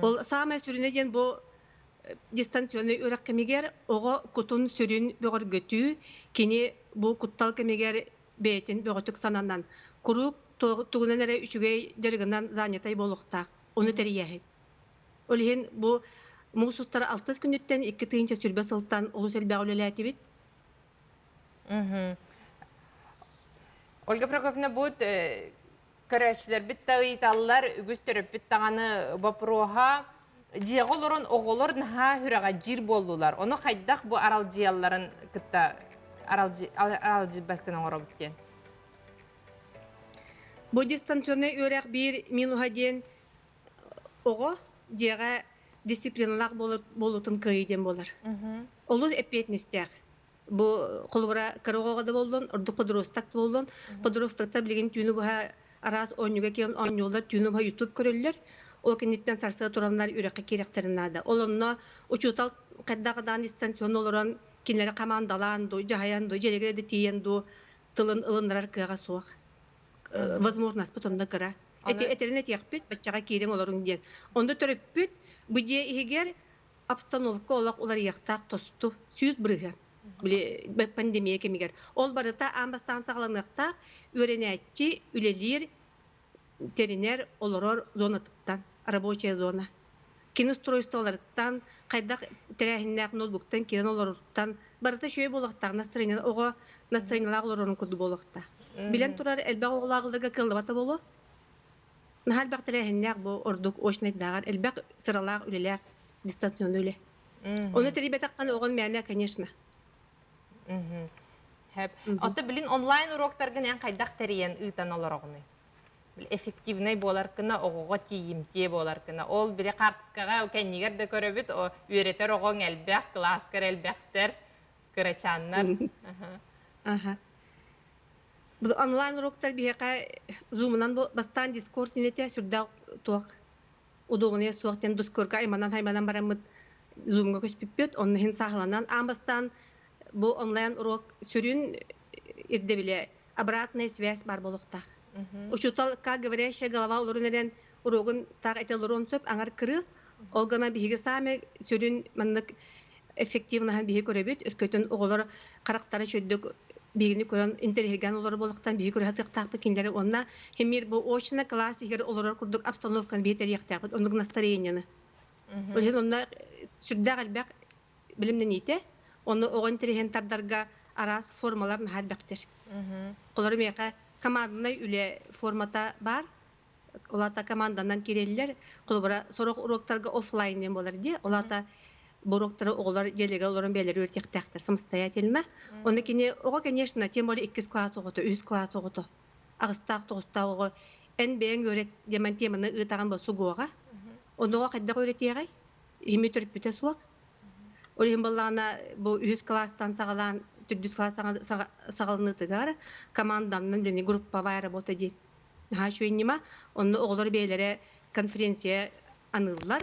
Ол саамай сүрүнэ диэн бу дистанционнай үөрэх кэмигэр оҕо кутун-сүрүн бөҕөргөтүү, кини бу куттал кэмигэр бэйэтин бөҕөтүк сананан, куруук тугунан эрэ үчүгэй дьарыгынан занятай буолуохтаах, ону тэрийээһин. Ол иһин бу муус устар алтыс күнүттэн 2020 сылтан олус элбэҕи үлэлээтибит. Ольга Прокопьевна, бу Көрөөччүлэрбит да ыйыталлар, үгүс төрөппүт даҕаны боппуруоһа. дьиэҕэ олорон оҕолор наһаа сүрэҕэлдьиир буоллулар. Ону хайдах бу аралдьыйалларын кытта аралдьыйбат гына оҥоробут диэн. Бу дистанционнай үөрэх биир минуһа диэн оҕо дьиэҕэ дисциплиналаах буолуутун кыайыы диэн буолар. Олус эппиэтинэстээх. Бу холобура кыра оҕоҕо да буоллун, ордук подросток да буоллун, подростактар билигин түүнү быһа араас оонньууга киирэн оонньууллар, түүнү быһа YouTube көрөллөр. Ол кэнниттэн сарсыа тураннар үрэххэ киирэхтэрин наада. Ол онно учуутал хайдах даҕаны дистанционно олорон кинилэри хамаандалаан дуу, дьаһайан дуу, дьиэлэригэр да тиийэн дуу тылын ылыннарар кыаҕа суох. Возможностьпыт онно кыра. Эти этэрин этиэхпит, баччаҕа киириҥ олоруҥ диэн. Онно төрөппүт бу дьиэ иһигэр обстановка олох уларыйыахтаах тосту 100%. Били пандемия кэмигэр. Ол барыта аан бастаан саҕаланыахтаах үөрэнээччи үлэлиир, тэринэр, олорор зонатыттан, рабочая зона. Кини устройстволарыттан, хайдах тэрээһиннээх ноутбуктан киирэн олоруттан барыта үчүгэй буолуохтаах настроение оҕо настроениелаах олорорун курдук буолуохтаах. Билэн турар элбэх оҕолоох кыаллыбата буолуо. Наһаа элбэх тэрээһиннээх бу ордук очнайдааҕар элбэх сыралаах үлэлээх дистанционный үлэ. Ону тэрийбэтэххинэ оҕон мээнэ, конечно. Хэп. Ото билин онлайн уроктаргын эн хайдах тэрийэн ыытан олороҕунуй? Эффективнай буолар гына, оҕоҕо тиийимтиэ буолар гына. Ол били хаартыскаҕа кэннигэр да көрөбүт, үөрэтэр оҕоҥ элбэх, кылааскар элбэхтэр, кырачааннар. Аха. Бу онлайн уроктар биһиэхэ зумунан бастаан Discord инэтэ сүрдээх туох удобнайа суох диэн Discordка айманан-айманан бараммыт зумҥа көспүппүт. Онно иһин сааһыланан аан бастаан бу онлайн урок сүрүн ирдэбилэ обратная связь баар буолуохтаах. Учуутал как говорящая голова олорун эрэн уруогун таах этэ олоруон сөп аҥар кырыы. Ол гынан биһиги саамай сүрүн маннык эффективнаһын биһи көрөбүт. Өскөтүн оҕолор харахтара үчүгдүк биһигини көрөн интэриэһиргээн олорор буолуохтан биһи көрө сатыахтаахпыт кинилэри уонна химир бу очно класс иһигэр олорор курдук обстановканы биһи тэрийиэхтээхпит оннук настроениены. Ол иһин онно сүрдээх элбэх билимнэниитэ, онно оҕо интэриэһин тардарга араас формалар наһаа элбэхтэр. Олору миэхэ команднай үлэ формата баар. Ол аата команданан киирэллэр. Холобура, сорох уроктарга офлайн диэн буолар дии. Ол аата бу уроктары оҕолор дьиэлэригэр олорон бэйэлэрэ үөрэтиэхтээхтэр самостоятельно. Онно кини оҕо, конечно, тем более иккис класс оҕото, үһүс класс оҕото, аҕыстаах, тоҕустаах оҕо эн бэйэҥ үөрэт диэн теманы ыытаҕын бу сугуоҕа. Онуоха хайдах үөрэтиэҕэй? Ими төрөппүтэ суох. Ол иһин буоллаҕына бу үһүс кылаастан саҕалаан төрдүс кылаас саҕаланыытыгар команданан билини групповая работа диэн наһаа үчүгэй ньыма. Онно оҕолор бэйэлэрэ конференция аныыллар,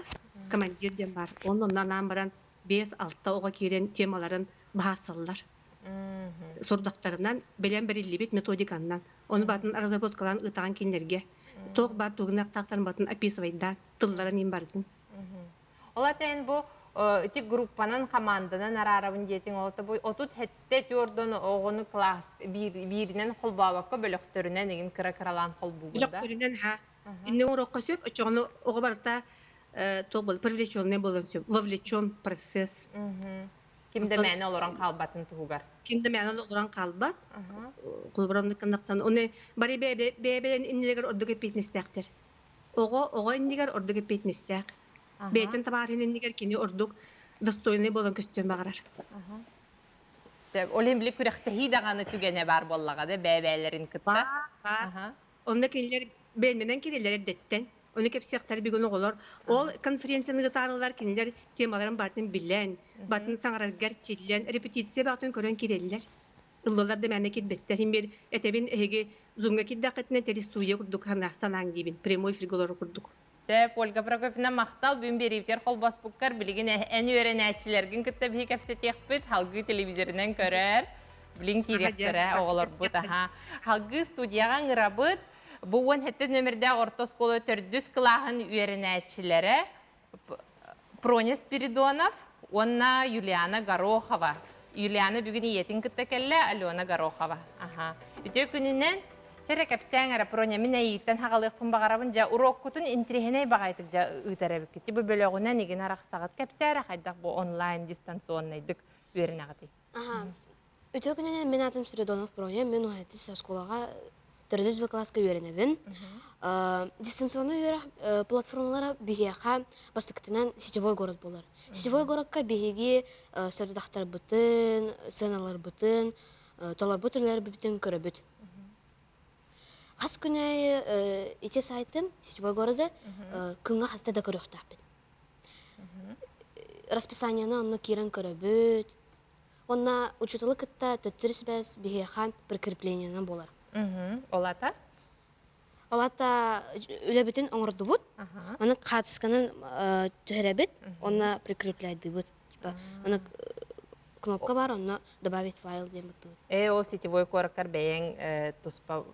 командир диэн баар. Онно онно анаан баран 5-6 оҕо киирэн темаларын баһаасаллар. Сорудахтарынан бэлэм бэриллибит методиканнан. Ону батын разработкалаан ыытаҕын кинилэргэ. Туох баар тугунахтаахтарын батын описывайдаан, тылларын иин барытын. Ол этэн бу ити группанан команданан араарабын диэтиҥ ол бу 37 төрдөн оҕону класс бииринэн холбообокко бөлөхтөрүнэн игин кыра-кыралаан холбуугун да? Бөлөхтөрүнэн ха. Инне урокка сөп, оччоҕуна оҕо барыта туох буол привлеченный буолан сөп, вовлечен процесс. Ким да мээнэ олорон хаалбатын туһугар. Ким да мээнэ олорон хаалбат. Холобура оннук Оны бары бэйэ-бэйэлэрин иннилэригэр ордук эппиэтинэстээхтэр. Оҕо оҕо иннигэр ордук эппиэтинэстээх. Бэйэтин табаарыһын иннигэр кини ордук достойный буолан көстүөн баҕарар. Сөп. Ол иһин били күрэхтэһии даҕаны түгэнэ баар буоллаҕа да бэйэ-бэйэлэрин кытта. Баар. Онно кинилэр бэйэлэринэн кирилэр эрдэттэн. Ону кэпсиэхтэр бүгүн оҕолор. Ол конференцияны ыытаарылар кинилэр темаларын баатын билэн, батын саҥараргар чиллэн, репетиция баҕатын көрөн кирэллэр. Ыллылар да мээнэ кирбэттэр. Иһин биир этэбин эһиги зумҥа киирдэххитинэ телестудия курдук санааҥ диибин, прямой эфиргэ олорор курдук. Сөп, Ольга Прокопьевна, махтал бүгүн биэриибитигэр холбоспуккар. Билигин эн үөрэнээччилэргин кытта биһи кэпсэтиэхпит, халгыы телевизорынан көрөр. Билин киириэхтэрэ оҕолорбут. Аха. Халгыы студияҕа ыҥырабыт. Бу 17 нөмердээх орто оскуола төрдүс кылааһын үөрэнээччилэрэ Проня Спиридонов уонна Юлиана Горохова. Юлиана бүгүн ийэтин кытта кэллэ, Алена Горохова. Аха. Үтүө күнүнэн Чэрэ кэпсээҥ эрэ, Проня, мин эйииттэн хаҕалыахпын баҕарабын. Дьэ, уроккутун интириэһинэй баҕайытык дьэ ыытар эбиккит. Бу бөлөҕүнэн игин арахсаҕыт. Кэпсээ эрэ хайдах бу онлайн дистанционнайдык үөрэнэҕитий? Аха. Үтүө күнүнэн мин аатым Спиридонов Проня. Мин уһатыс оскуолаҕа. Төрдүс Б кылааска үөрэнэбин. Дистанционный үөрэх платформалара биһиэхэ бастакытынан сетевой город буолар. Сетевой городка биһиги сорудахтарбытын, сыаналарбытын, толорбут үлэлэрбитин көрөбүт. Хас күн аайы ити сайтым сетевой города күҥҥэ хаста да көрүөхтээхпит. Расписаниены онно киирэн көрөбүт. Уонна учууталы кытта төттөрү сибээс биһиэхэ прикреплениенан буолар. Ол ата? Ол ата үлэбитин оҥордубут. Аны хаартысканан түһэрэбит, уонна прикрепляйдыыбыт. Типа, аны кнопка бар, онно добавить файл диэн баттыбыт. Э, ол сетевой куораккар бэйэҥ туспа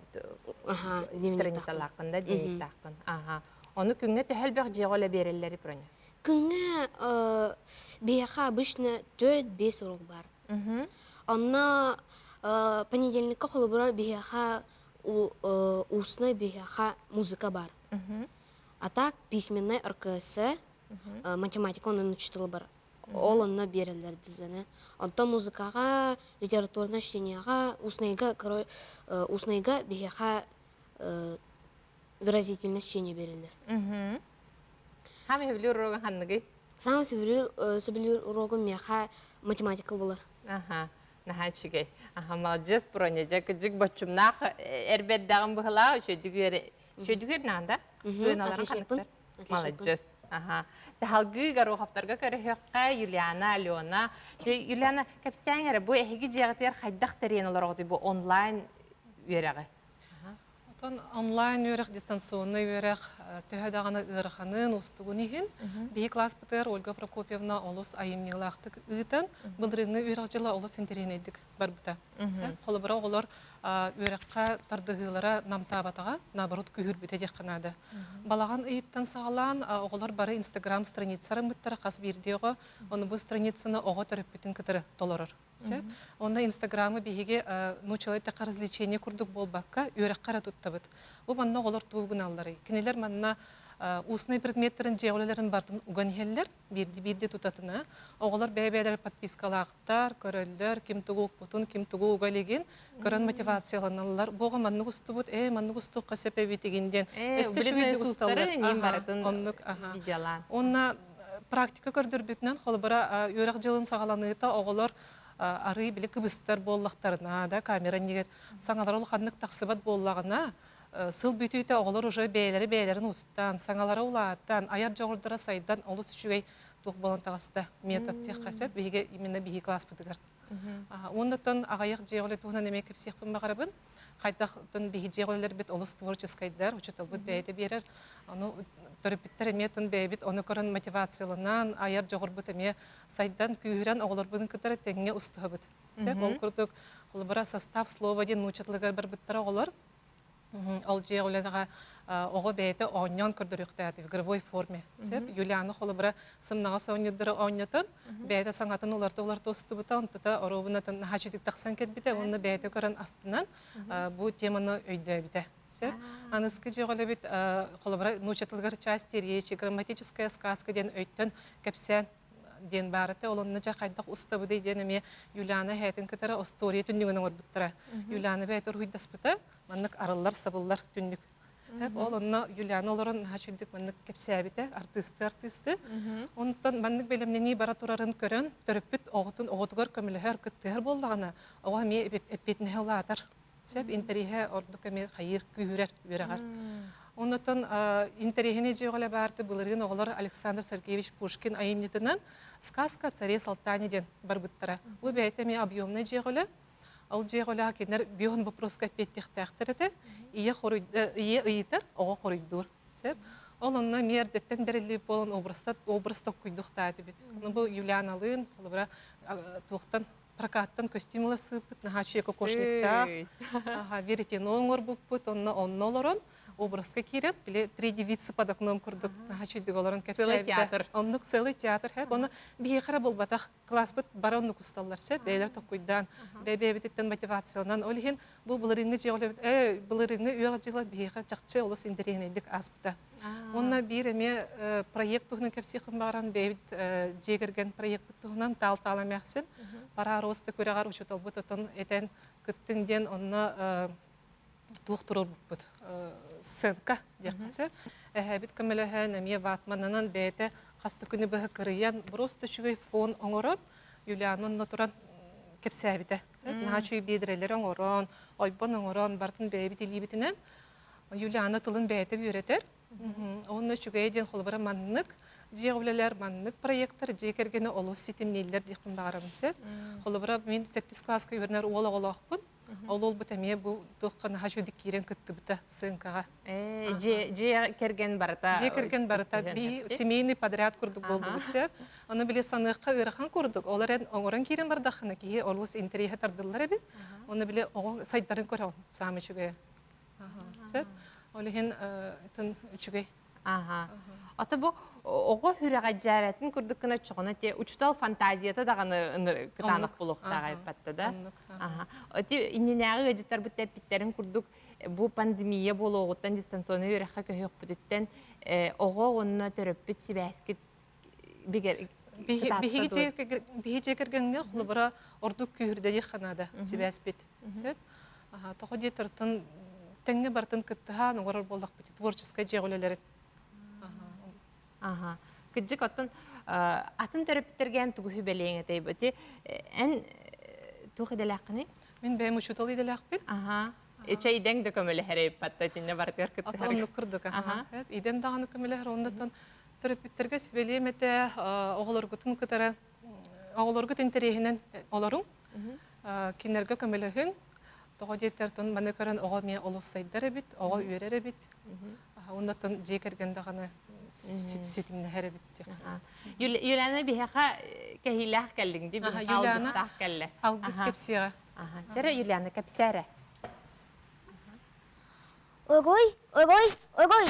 страницалааххын да, дневниктааххын. Аха. Ону күҥҥэ төһө элбэх дьиэҕэ үлэ биэрэллэри Проня? Күҥҥэ биһиэхэ обычно 4-5 урок бар. Онно понедельникка холобура биһиэхэ устный биһиэхэ музыка бар. А так письменный РКС, математика онон учитель бар. Ол онно биэрэллэр дизэни. Онтон музыкаҕа, литературное чтениеҕа, устныйга, устныйга биһиэхэ выразительное чтение береллер. Хаамай сөбүлүүр уруогун ханныгый? Саамай сөбүлүүр уруогум миэхэ математика буолар. Аха, наһаа үчүгэй. Аха, маладьыас Проня, дьэ кыдьык боччумнаах эрбэрдэҕин быһылаах үчүгэйдик үөрэ үчүгэйдик үөрэнэҕин да? Ыаналарын ханныктар? Маладьыас. Аха. Салгыы Гороховтарга көрүһүөххэ Юлиана, Алена. Юлиана, кэпсээҥ эрэ, бу эһиги дьиэҕитигэр хайдах тэрийэн олороҕутуй бу онлайн үөрэҕи? Отон онлайн үөрэх, дистанционнай үөрэх төһө даҕаны ыараханын, уустугун иһин, биһи класспытыгар Ольга Прокопьевна олус айымньылаахтык ыытан, былырыыҥҥы үөрэх дьыла олус интэриэһинэйдик барбыта. Холобура, оҕолор үөрэххэ тардыһыылара намтаабатаҕа, наоборот, күүһүрбүтэ диэххэ наада. Балаҕан ыйыттан саҕалаан оҕолор бары Инстаграм страница арыммыттара хас биирдии оҕо, ону бу страницаны оҕо төрөппүтүн кытары толорор. Сөп. Онно Инстаграмы биһиги нуучалыы эттэххэ развлечение курдук буолбакка, үөрэххэ эрэ туттабыт. Бу манна оҕолор тугу гыналларый? Кинилэр манна устный предметтэрин дьиэ үлэлэрин барытын уган иһэллэр, биирдии-биирдии тутатына. Оҕолор бэйэ-бэйэлэрэ подпискалаахтар, көрөллөр, ким тугу укпутун, ким тугу уга илигин көрөн мотивацияланаллар. Бу оҕо маннык устубут, ээ, маннык устуохха сөп эбитигин диэн. Өссө үчүгэйдик усталлар. Оннук, видеолаан. Уонна Практика көрдөрбүтүнэн, холобура, үөрэх дьылын саҕаланыыта оҕолор арыы били кыбыстар буоллахтарына да, камера иннигэр саҥалара улаханнык тахсыбат буоллаҕына, сыл бүтүүтэ оҕолор уже бэйэлэрэ бэйэлэрин устан, саҥалара улаатан, айар дьоҕурдара сайдан олус үчүгэй туох буолан таҕыста метод диэххэ сөп биһиги именно биһиги класспытыгар. Уоннаттан аҕыйах дьиэ үлэ туһунан эмиэ кэпсиэхпин баҕарабын. Хайдах биһи дьиэ үлэлэрбит олус творческайдар, учууталбыт бэйэтэ биэрэр. Ону төрөппүттэр эмиэ тон бэйэбит ону көрөн мотивацияланан, айар дьоҕурбут эмиэ сайдан, күүһүрэн оҕолорбутун кытары тэҥҥэ устуһабыт. Сөп, ол курдук, холобура, состав слова диэн нуучча тылыгар барбыттара оҕолор. Ол дьиэ үлэҕэ оҕо бэйэтэ оонньоон көрдөрүөхтээх в игровой форме. Сөп. Юлиана холобура сымнаҕас оонньуурдары оонньотон, бэйэтэ саҥатын уларта-уларта устубута, онтута оруобунатын наһаа үчүгдүк тахсан кэлбитэ уонна бэйэтэ көрөн астынан бу теманы өйдөөбүтэ. Сөп. Аныскы дьиэҕэ холобура нуучча тылыгар часть речи, грамматическая сказка диэн өйтөн кэпсээн диэн баар этэ. Ол онно дьэ хайдах устабыдый диэн эмиэ Юлиана эһээтин кытары остуоруйа түннүгүн оҥорбуттара. Юлиана бэйэтэ уруһуйдаспыта. Маннык арыллар-сабыллар түннүк. Ол онно Юлиана олорон наһаа үчүгдүк маннык кэпсээбитэ, артыысты-артыысты. Онтон маннык бэлэмнэнии бара турарын көрөн, төрөппүт оҕотун оҕотугар көмөлөһөр, кыттыһар буоллаҕына, оҕо эмиэ эппиэтинэһэ улаатар. Сөп, интэриэһэ ордук эмиэ хайыыр, күүһүрэр үөрэҕэр. Оннотон интэриэһинэй дьиэҕэ баарты былырыын оҕолор Александр Сергеевич Пушкин айымньытынан «Сказка о царе Салтане» диэн барбыттара. Бу бэйэтэ эмиэ объемнай дьиэҕэ Ол дьиэҕэ кинилэр бион вопроска эппиэттиэхтээхтэр этэ. Ийэ, ийэ ыйытар, оҕо хоруйдуур. Сөп. Ол онно эмиэ эрдэттэн бэриллибит буолан образта образ токкуйдуохтаа этибит. Ону бу Юлианалыын, холобура, туохтан прокаттан көстүүм ыла сыыппыт, наһаа үчүгэй кокошниктаах, веретено оҥорбуппут, онно онно олорон образка киирэн, били три девицы под окном курдук наһаа үчүгдүк олорон Целый театр. Оннук целый театр. Оны биһиэхэ эрэ буолбатах, класспыт бары оннук усталлар сөп, бэйэлэр токкуйдаан, бэйэ-бэйэбититтэн мотивацияланан, ол иһин бу былырыыҥҥы дьиэҕэ былырыыҥҥы үөрэх дьыла биһиэхэ чахчы олус интэриэһинэйдик ааспыта. Уонна биир эмиэ проект туһунан кэпсиэхпин баҕаран бэйэбит дьиэ кэргэн проекпыт туһунан таал-таал эмээхсин пора роста күрэҕэр учууталбыт отон этэн кыттыҥ диэн онно. Туох туруорбуппут сценка диэххэ сөп. Эһээбит көмөлөһөн эмиэ ватманынан бэйэтэ хас да күнү быһа кырыйан просто үчүгэй фон оҥорон Юлиана онно туран кэпсээбитэ. Наһаа үчүгэй биэдэрэлэри оҥорон, ойбон оҥорон барытын бэйэбит илиибитинэн Юлиана тылын бэйэтэ үөрэтэр. Онно үчүгэйэ диэн холобура маннык дьиэ үлэлэр, маннык проектар дьиэ кэргэни олус ситимнииллэр диэхпин баҕарабын сөп. Холобура мин сэттис кылааска үөрэнэр уол оҕолоохпун. Ол уолбут эмиэ бу туохха наһаа үчүгэйдик киирэн кыттыбыта сыыҥкаҕа. Дьиэ кэргэн барыта. Дьиэ кэргэн барыта би семейный подряд курдук буолдубут сөп. Ону били саныахха ыарахан курдук. Ол эрэн оҥорон киирэн бардаххына киһи олус интэриэһэ тардыллар эбит. Ону били оҕо сайдарын көрөҕүн саамай үчүгэйэ. Сөп. Ол иһин үчүгэй. Аха. Ата бу оҕо сүрэҕэ дьээбэтин курдук гына чоҕуна те учутал фантазията даҕаны кытаанах буолуохтааҕа эппэтте да. Аха. Ити иннинээҕи ыалдьыттарбыт тэппиттэрин курдук бу пандемия буолуоҕуттан дистанционнай үөрэххэ көһүөхпүтүттэн оҕо уонна төрөппүт сибээскит Биһиги дьиэ кэргэҥҥэ холобура ордук күүһүрдэниэх наада сибээспит. Сөп. Тоҕо диэтэртэн тэҥҥэ барытын кыттыһан оҥорор буоллахпыт творческай дьиэ үлэлэрин. Аха. Кыдьык оттон атын төрөппүттэргэ тугу сүбэлиэҥ этэй бу? Эн туох идэлээххиний? Мин бэйэм учуутал идэлээхпин. Аха. Үчэйдэҥ да көмөлөһөр эппатта итиннэ барытыгар кыттыһар. Оннук курдук. Аха. Идэм даҕаны көмөлөһөр, оннуттан төрөппүттэргэ сүбэлиэм этэ, оҕолоргутун кытары оҕолоргут интэриэһинэн олоруҥ, кинилэргэ көмөлөһүҥ. Тоҕо диэтэр, тон маны көрөн оҕо эмиэ олус сайдар эбит, оҕо үөрэр эбит. Оннуттан дьиэ кэргэн даҕаны ситимнэһэр эбит диэх. Юлиана биһиэхэ кэһиилээх кэллиҥ дии, биһиэхэ алгыстаах кэллэ. Алгыс кэпсиэҕэ. Чэрэ Юлиана кэпсээрэ. Уруй, уруй, уруй!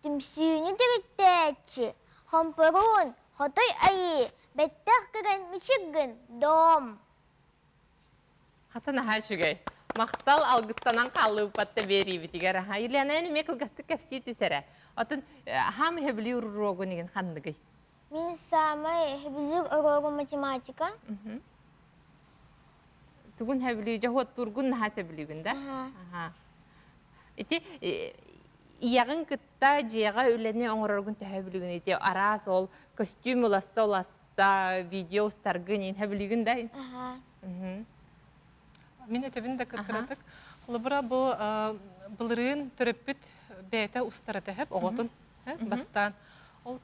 Түмсүүнү төрүттээччи, хомпоруун, хотой айыы, бэттэх көрөн мичик гын, дом! Хата наһаа үчүгэй. Махтал алгыстанан хааллыбыппатта биэриибитигэр. Аха, Юлиана эн эмиэ кылгастык кэпсии түс эрэ. Отон хаам сөбүлүүр уруогун игин ханныгый? Мин саамай сөбүлүүр уруогум математика. Тугун сөбүлүү, дьоһуоттуургун наһаа сөбүлүүгүн да? Аха. Ити ийэҕин кытта дьиэҕэ үлэни оҥороргун төһө билигин ити араас ол көстүүм уласса уласса видео устаргын иһин билигин да Мин этэбин да кыратык. Холобура бу былырыын төрөппүт бэйэтэ устара тэһэп оҕотун бастаан. Ол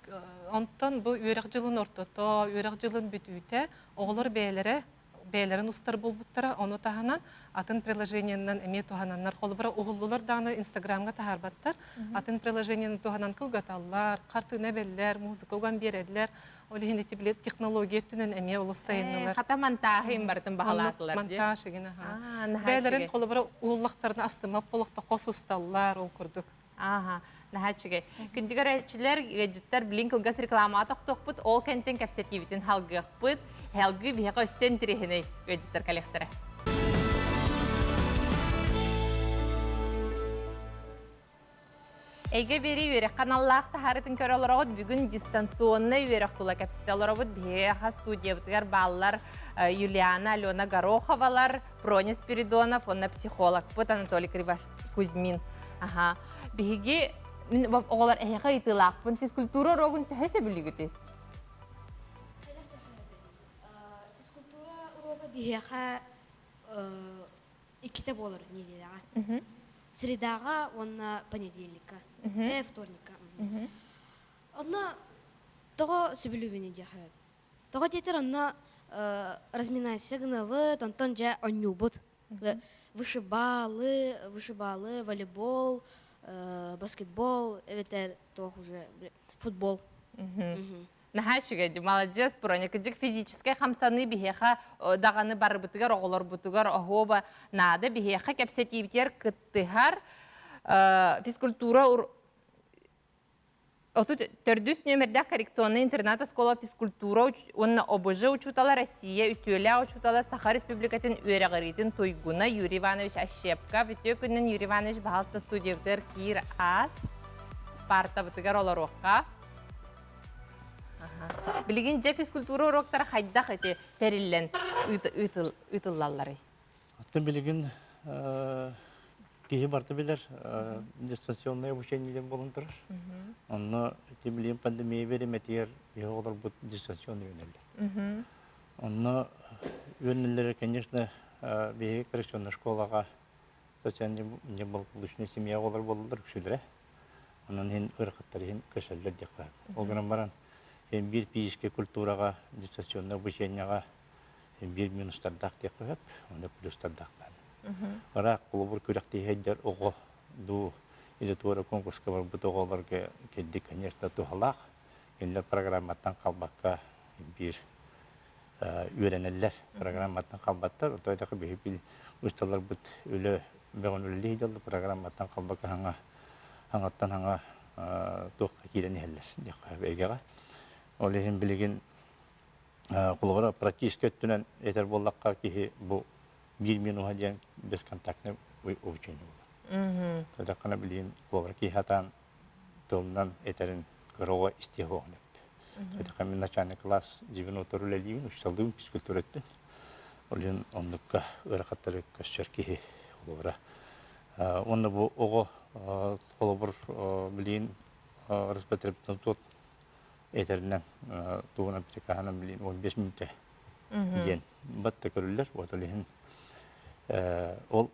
онтон бу үөрэх дьылын ортото, үөрэх дьылын бүтүүтэ оҕолор бэйэлэрэ бэйэлэрин устар буолбуттара, ону таһынан атын приложениенан эмиэ туһананнар. Холобура, уһуллулар даҕаны Инстаграмҥа таһаарбаттар. Атын приложениены туһанан кылгаталлар, хартыына эбэллэр, музыка уган биэрэллэр. Ол иһин ити били технология өттүнэн эмиэ олус сайыннылар. Хата монтааһы им барытын баһылаатылар. Монтаж игин аха. Бэйэлэрин холобура уһуллахтарына астымап болохто хос усталлар ол курдук. Ааха, наһаа үчүгэй. Күндү көрөөччүлэр, ыалдьыттар билин кылгас рекламаҕа тохтуохпут, ол кэнтэн кэпсэтиибитин халгыахпыт. Эһэлгыы биһиэхэ өссө интэриэһинэй ыалдьыттар кэлиэхтэрэ. Эйгэ биэрии үөрэххэ аналлаах таһаарытын көрө олороҕут. Бүгүн дистанционнай үөрэх тула кэпсэтэ олоробут. Биһиэхэ студиябытыгар бааллар Юлиана, Алена Гороховалар, Проня Спиридонов уонна психологпыт Анатолий Криваш Кузьмин. Аха. Биһиги мин оҕолор эһиэхэ ыйытыылаахпын. Физкультура уруогун төһө сөбүлүүгүтүй? Физкультура уруога биһиэхэ иккитэ буолар неделяҕа. Средаҕа уонна понедельникка, вторникка. Онно тоҕо сөбүлүүбүн диэхэ Тоҕо диэтэр онно разминайся гынабыт, онтон дьэ онньуубут. Вышибалы, вышибалы, волейбол, баскетбол эбэтэр туох уже футбол. Наһаа үчүгэй, маладьыас Проня. Кырдьык физическэй хамсаныы биһиэхэ даҕаны барыбытыгар, оҕолорбутугар оһуоба наада. Биһиэхэ кэпсэтиибитигэр кыттыһар физкультура 34 нүөмэрдээх коррекционнай интернат оскуола физкультура уонна ОБЖ учуутала Россия үтүөлээх учуутала Саха Республикатын үөрэҕириитин туйгуна Юрий Иванович Ощепков. Үтүө күнүн Юрий Иванович баһалыста студиябытыгар киир аас партабытыгар олоруохха. Билигин дьэ физкультура уроктара хайдах ити тэриллэн ыытыллалларый? Оттон билигин. киһи барыта билэр дистанционное обучение диэн буолан турар. Онно ити билигин пандемия бириэмэтигэр биһи оҕолорбут дистанционно үөрэнэллэр. Онно үөрэнэллэрэ, конечно, биһиги коррекционнай школаҕа социально неблагополучная семья оҕолор буолаллар үксүлэрэ. Онон иһин ыарахаттар иһин көсөллөр диэххэ. Ол гынан баран биир физическэй культураҕа, дистанционное обучениеҕа биир минустардаах диэххэ сөп, уонна плюстардаах даҕаны. Ыраах холобур күрэхтэһиэйдэр оҕо дуу или туора конкурска барбыт оҕолорго кэлдик, конечно, туһалаах. Кинилэр программаттан халбакка биир үөрэнэллэр, программаттан халбаттар. Оттон этэх биһиги учууталларбыт үлэ бөҕөн үлэлии сылдьаллар, программаттан халбакка хаҥа хаҥаттан хаҥа туохха киирэн иһэллэр диэххэ эйгэҕэ. Ол иһин билигин Холобура, практически өттүнэн этэр буоллахха, киһи бу биир минуһа диэн бесконтактный обучение буолар. Тэдэххинэ билигин холобура киһи сатаан тылынан этэрин кыра оҕо истиэ суоҕун эппит. Тэдэххэ мин начальный класс дьибин отор үлэлиибин, учууталлыыбын физкультура өттүн. Ол иһин оннукка ыарахаттары көрсөр киһи холобура. Уонна бу оҕо холобур билигин Роспотребнадзор этэринэн тугунан приказынан билин 15 мүнүүтэ диэн батта көрүллэр. Вот ол иһин ол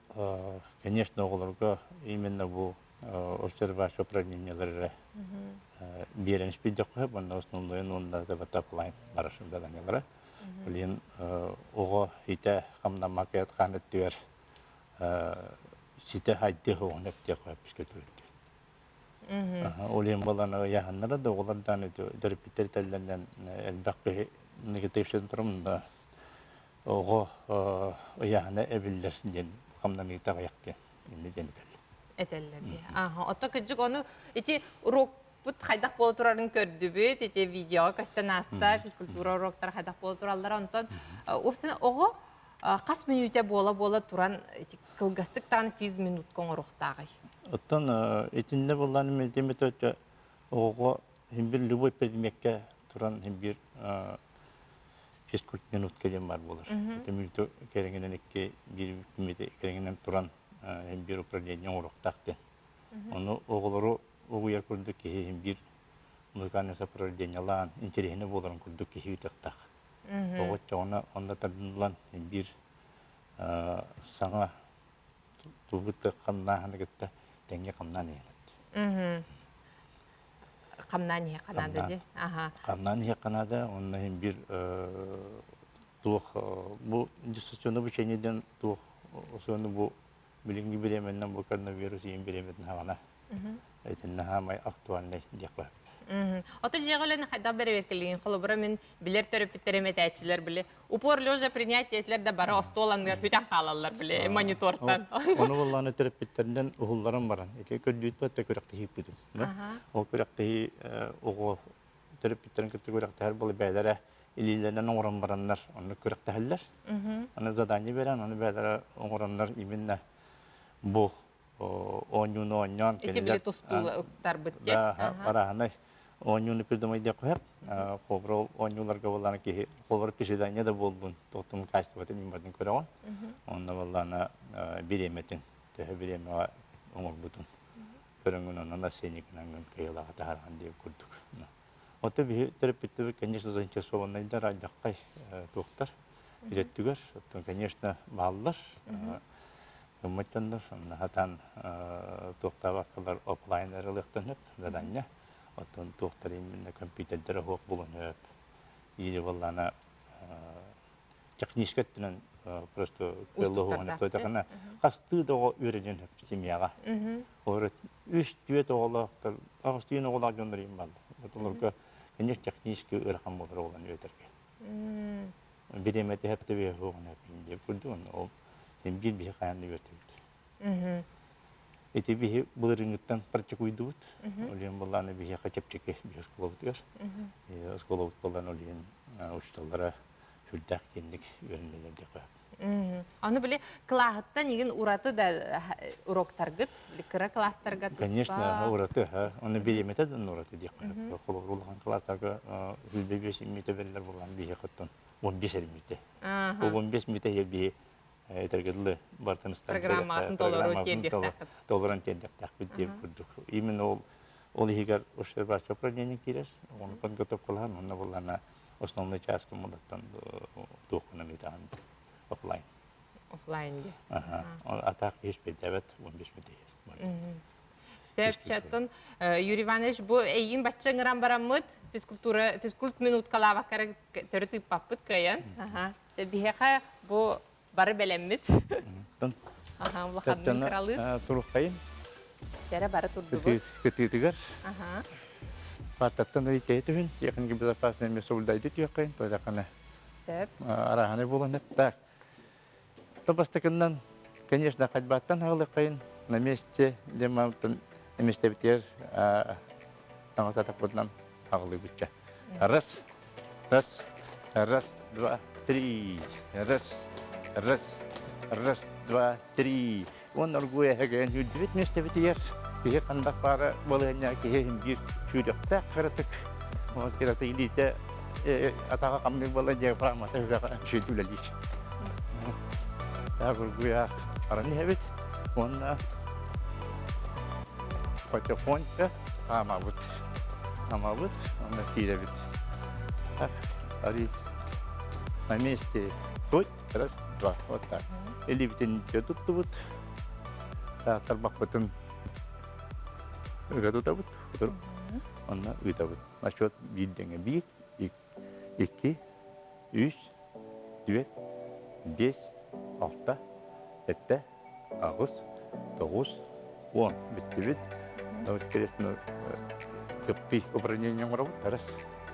конечно оҕолорго именно бу обсервация упражнениялары биэрэн испийдэххэ уонна основной уонна да батта офлайн барар заданиялара. Ол иһин оҕо итэ хамнаммакка хаан өттүгэр ситэ хайдыы оҕону эптиэх өппүскэ түрөттү. Ол иһин буолан ыйааһыннара да оҕолор даҕаны төрөппүттэр этэллэринэн элбэх киһи негативщин турум да оҕо ыйааһына эбиллэр диэн хамнаныыта аҕыйах диэн иннэ диэн этэллэр. Этэллэр дии. Аха, ото кырдьык ону ити урокпут хайдах буола турарын көрдүбүт, ити видеоҕа көстөн ааста, физкультура уроктара хайдах буола тураллар. Онтон уопсайынан оҕо хас мүнүүтэ буола-буола туран ити кылгастык даҕаны физминутка оҥоруохтааҕый? Оттон итиннэ буоллаан методика оҕоҕо син бир любой предмеккэ туран син бир физкульт минутка диэн баар буолар. Ити мүнүүтэ кэриҥинэн икки биир мүнүүтэ кэриҥинэн туран син бир упражнение оҥоруохтаах диэн. Ону оҕолору угуйар курдук киһи син бир музыкальное сопровождениелаан интэриэһинэй буоларын курдук киһи ыытыахтаах. Оҕо оччоҕуна онно тардыллан биир саҥа тугу хамнааһыны кытта тэҥҥэ хамнаан иһэн. Хамнаан иһэ ханаада дии. Хамнаан иһэ ханаада, онно иһин биир туох бу дистанционное обучение диэн туох осуону бу билиҥҥи бириэмэннэн бу коронавирус иин бириэмэтин хаҕана итиннэ хаамай актуальнай диэххэ Ото дьиэҕэ үлэни хайдах бэрэбиэркэлиигин? Холобура, мин билэр төрөппүттэрим этээччилэр били упор лежа принятие этилэр да бары остуол анныгар бүтэн хаалаллар били монитортан. Ону буоллаҕына төрөппүттэринэн уһулларан баран ити көрдүүт да күрэхтэһииппитим. Ол күрэхтэһии оҕо төрөппүттэрин кытта күрэхтэһэр буола бэйэлэрэ илиилэринэн оҥорон бараннар онно күрэхтэһэллэр. Аны задание берэн, аны бэйэлэрэ оҥороннор именно бу оонньууну оонньоон Ити били тустууларбыт диэн. Барааһынай оонньууну придумайдыахха сөп. Холобура оонньууларга буоллаана киһи холобура приседание да буоллун, тоттум качествотын имбатын көрөҕүн. Онно буоллаана бириэмэтин, төһө бириэмэҕэ оҥорбутун көрөҥҥүн онон оценникынан кыайыылааҕы таһааран диэн курдук. Ото биһи төрөппүттэрбит, конечно, заинтересованныйдар алдьархай туохтар өттүгэр. Оттон, конечно, бааллар. Гыммыт дьоннор сатаан туохтаабаккалар офлайн ылыахтан сөп, задание. Оттон туохтар именно компьютердара суох буолуон сөп. Или буоллаана техническэй өттүнэн просто кыаллыһуоҕун өттүнэн хастыы да оҕо үөрэниэн сөп семьяҕа. Олор үс түөрт оҕолоохтор, аҕыс түүн оҕолоох дьоннор им бааллар. Олорго конечно технически ыарахан буолар оҕолорун үөрэтэргэ. Бириэмэтэ хэптэ суоҕун диэн курдук ол син биир биһи хайаан да үөртэбит. Ити биһи былырыыҥҥыттан практикуйдубут. Ол иһин буоллаана биһиэхэ чэпчэки биһи оскуолабытыгар. Оскуолабыт буоллаан ол иһин учууталлара сүрдээх киэҥник үөрэнэллэр диэххэ Аны били кылааһыттан игин ураты да уроктаргыт, кыра класстарга туспа. Конечно, ураты, оны бириэмэтэ да ураты диэххэ. Холобур улахан класстарга 25 мүтэ берилер болан биһи хаттан 15 мүтэ. Ол 15 мүтэ биһи Этэргэ дылы бартын Программатын толору тиэрдиэхтээхпит. Толорон тиэрдиэхтээхпит диэн курдук. Именно ол ол иһигэр обсервация управление киирэр, ону подготовкалаһан, онно буллана основной чааска мудаттан туоххунан ыытаҕын офлайн. Офлайн дии. Аха. Атаак киһи спейдээбэт, 15 мүнөт. Сөп, чаттан Юрий Иванович, бу эйигин бачча ыҥыран бараммыт физкультура физкульт минуткалаабаккара төрүт ыыппаппыт кыайан. Аха. Биһиэхэ бу бары бэлэммит. Аха, улаханнык кыралыы. Туруххайын. Чэрэ бары турдубут. Кытыытыгар. Аха. Партаттан ыйытыы түһүн, техника безопасности место түөххайын, тойлақана. Сөп. Араханы болан так. Бастакыннан, конечно, ходьбаттан хаалыаххайын на месте демалтан эмистебитигэр таҥасатахпытынан хаалыыбычча. Раз, раз, раз, два, три, раз, раз, раз, два, три. Уонна оргууй эһэгээн үрдүбүт миэстэбитигэр киһи хандах баара балаһыанньа киһи иһин биир сүүрүөхтээх кыратык кыратык илиитэ атаҕа хамныыр буолан диафрагмата үрэҕэ үчүгэй үлэлиир. Таах оргуйаах баран иһэбит уонна потихоньку хаамабыт. Хаамабыт уонна киирэбит. Так, на месте стой. Раз, два, вот так. Илиибитин туттубут. Тарбахпытын ыга тутабыт. Онно ыытабыт. Насчет биир дэҥэ биир, икки, үс, түөрт, биэс, алта, сэттэ, аҕыс, тоҕус, уон. Бүттүбүт. Воскресно кыппый упражнение оҥоробут. Раз,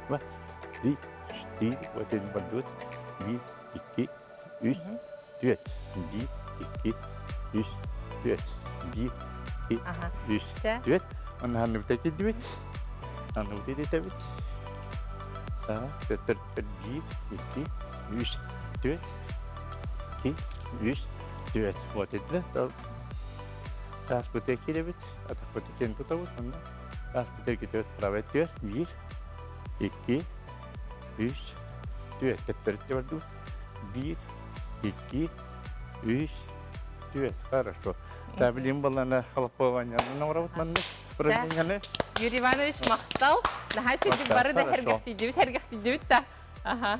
два, три, четыре. Вот это бардыбыт. Биир, икки, үс, түөрт. Биир, икки, үс, түөрт. Биир, икки, үс, түөрт. Онно ханныбыта киирдибит. Ханныбыта итэбит. Төрт, биир, икки, үс, түөрт. Икки, үс, түөрт. Вот это. Тааспыта киирэбит, атахпыта киэн тутабыт. Онно тааспыта китэбит правый түөрт, биир, икки, үс, түөрт. Төптөрүттэ бардыбыт. Биир, икки, үс, түөрт. Хорошо. Таблин балана халаппованияны оҥоробут маннык упражнениены. Юрий Иванович, махтал. Наһаа үчүгэй бары да сэргэхсийдибит, сэргэхсийдибит да. Аха.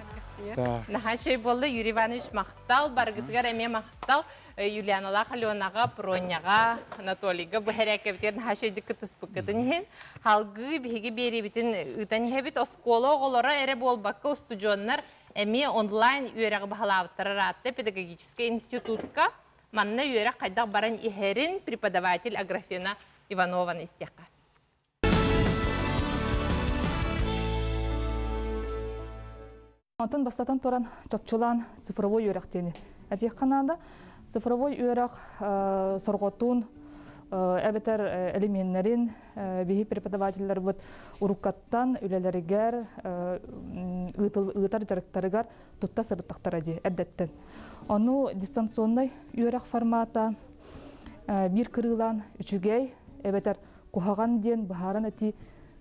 Наһаа үчүгэй буолла. Юрий Иванович, махтал. Барыгытыгар эмиэ махтал. Юлианалаах Аленаҕа, Проняҕа, Анатолийга бу хэрээккэбитигэр наһаа үчүгэйдик кыттыспыккытын иһин. Салгыы биһиги биэриибитин ыытан иһэбит. Оскуола оҕолоро эрэ буолбакка, устудьуоннар эмиэ онлайн үөрэҕи баһылаабыттара ыраатта педагогическай институтка. Манна үөрэх хайдах баран иһэрин преподаватель Аграфена Иванованы истиэххэ. Онтон бастатан туран чопчулаан цифровой үөрэх диэни этиэххэ наада. Цифровой үөрэх сорҕотун эбэтэр элеменнэрин биһи преподавателлэрбит уруккаттан үлэлэригэр ыытар дьарыктарыгар тутта сырыттахтара дии эрдэттэн. Ону дистанционнай үөрэх формата биир кырыылаан үчүгэй эбэтэр куһаҕан диэн быһааран этии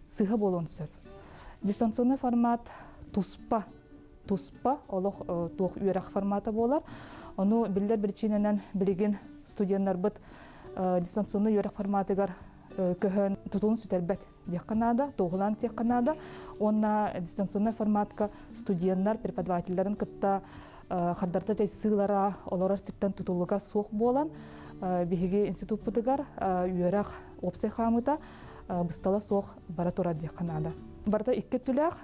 сыыһа буолуон сөп. Дистанционный формат туспа туспа олох туох үөрэх формата буолар. Ону биллэр биричиинэнэн билигин студеннарбыт дистанционный үөрэх форматыгар көһөн тутулун сүтэрбэт диэххэ наада, туоһулаан диэххэ наада. Уонна дистанционный форматка студеннар преподавателлэрин кытта хардарыта дьайсыылара олорор сиртэн тутулуга суох буолан биһиги институппутугар үөрэх уопсай хаамыыта быстала суох бара турар диэххэ наада. Барыта икки өттүлээх,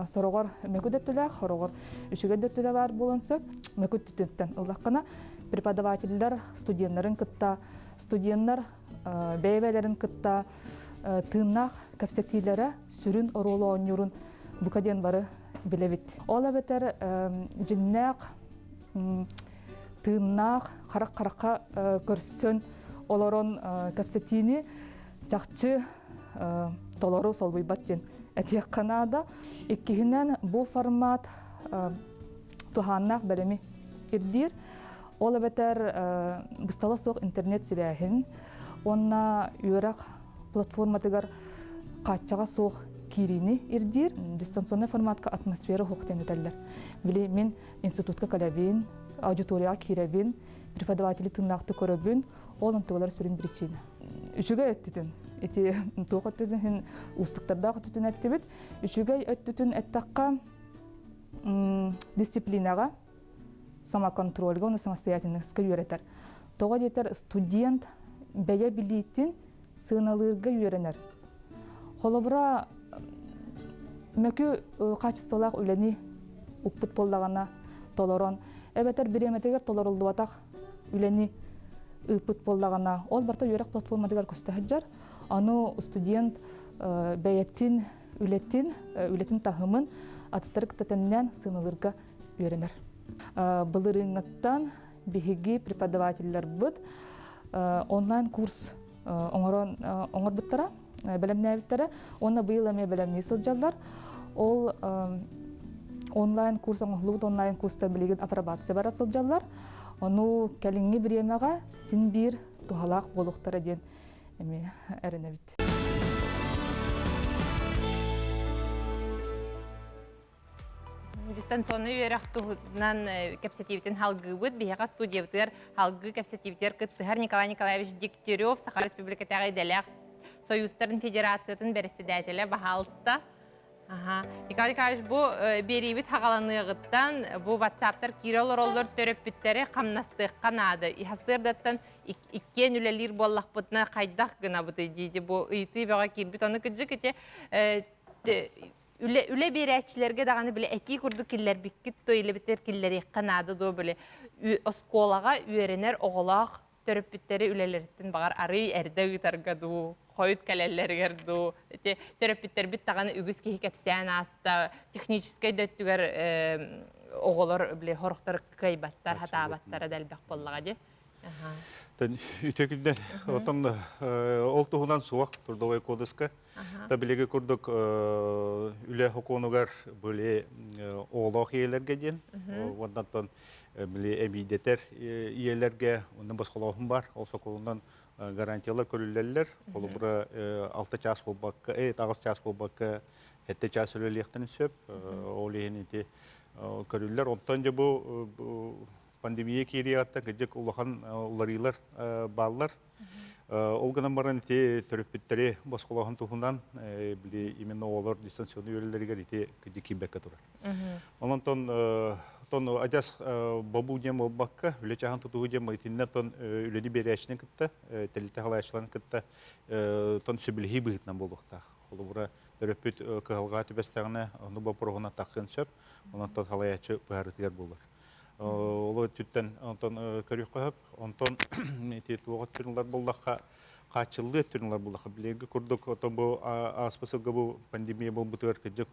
сороҕор мөкү да өттүлээх, сороҕор үчүгэй да өттүлэ баар буолан сөп. Мөкү өттүттэн ыллаххына, преподавателлэр студеннарын кытта, студеннар бэйэ-бэйэлэрин кытта тыыннаах кэпсэтиилэрэ сүрүн оруолу оонньуурун бука диэн бары билэбит. Ол эбэтэр дьиҥнээх тыыннаах харах-харахха көрсөн олорон кэпсэтиини чахчы толору солбуйбат диэн этиэххэ наада. Иккиһинэн, бу формат туһааннаах бэлэми ирдиир. Ол эбэтэр быстала суох интернет сибээһин уонна үөрэх платформатыгар хааччаҕа суох киириини ирдиир. Дистанционнай форматка атмосфера суох диэн этэллэр. Били мин институтка кэлэбин, аудиторияҕа киирэбин, преподаватели тыыннаахтык көрөбүн, ол онтугалар сүрүн причина. Үчүгэй өттүтүн, ити туох өттүтүн иһин уустуктардаах өттүтүн эттибит. Үчүгэй өттүтүн эттэххэ, дисциплинаҕа, самоконтрольга уонна самостоятельностька үөрэтэр. Тоҕо диэтэр студент бэйэ билиитин сыаналыырга үөрэнэр. Холобура, мөкү хаачыстыбалаах үлэни укпут буоллаҕына толорон, эбэтэр бириэмэтигэр толоруллубатах үлэни ыыппыт буоллаҕына, ол барыта үөрэх платформатыгар көстө сылдьар. Аны студент бэйэтин үлэтин, үлэтин таһымын атыттары кытта тэннээн сыаналыырга үөрэнэр. Былырыыҥҥыттан биһиги преподавателлэрбит онлайн-курс оҥорон оҥорбуттара, бэлэмнээбиттэрэ уонна быйыл эмиэ бэлэмнии сылдьаллар. Ол онлайн-курс оҥоһуллубут онлайн-курстар билигин апробация бара сылдьаллар. Ону кэлиҥҥи бириэмэҕэ син биир туһалаах буолуохтара диэн эмиэ эрэнэбит. Дистанционнай үөрэх туһунан кэпсэтиибитин халгыыбыт. Биһиэхэ студиябытыгар халгыы кэпсэтиибитигэр кыттыһар Николай Николаевич Дегтярев, Саха Республикатааҕы идэлээх Союзтарын Федерациятын бэрэссэдээтэлэ, баһаалыста. Аха. Николай Николаевич, бу биэриибит хаҕаланыаҕыттан бу ватсаптар киирэ олороллор төрөппүттэри хамнастыахха наада. Сарсыардаттан иккиэн үлэлиир буоллахпытына хайдах гынабытый дии бу ыйытыы бөҕө киирбит. Ону кырдьык ити үлэ үлэ биэрээччилэргэ даҕаны били этии курдук киллэрбиккит то илэбитигэр киллэриэххэ наада дуо били оскуолаҕа үөрэнэр оҕолоох төрөппүттэри үлэлэриттэн баҕар арыый эрдэ ыытарга дуу хойут кэлэллэригэр дуу ити төрөппүттэрбит даҕаны үгүс киһи кэпсээн ааста техническэй да өттүгэр оҕолор били сорохтор кыайбаттар хатаабаттара да элбэх буоллаҕа дии. Үтө күндэн отон ол туһунан суох трудовой кодекска Та билиги курдук үлэ хокуонугар били оҕолоох ийэлэргэ диэн уоннаттан били эбийдэтэр ийэлэргэ онно босхолооһун бар ол сокуонунан гарантиялар көрүллэллэр холобура 6 чаас буолбакка 8 чаас буолбакка 7 чаас үлэлиэхтэрин сөп ол иһин ити көрүллэр онтон дьэ бу пандемия киириэҕиттэн кырдьык улахан уларыылар бааллар. Ол гынан баран ити төрөппүттэри босхолооһун туһунан били именно оҕолор дистанционный үөрэлэригэр ити кырдьык киирбэккэ турар. Онон тон адьас бобуу диэн буолбакка, үлэ чааһын тутуһуу диэн итиннэ тон үлэни биэрээччини кытта, тэрилтэ халааччыларын кытта тон сөбүлэһии быһыытынан буолуохтаах. Холобура, төрөппүт кыһалҕаҕа түбэстэҕинэ, ону боппуруоһунан таххыан сөп, онон тон халайааччы быһаарыытыгар буолар. Ол өттүттэн онтон көрүөххэ сөп. Онтон ити туох өттүн ылар буоллахха, хааччыллыы өттүн ылар буоллахха, билиҥҥи курдук отон бу ааспыт сылга бу пандемия буолбутугар кырдьык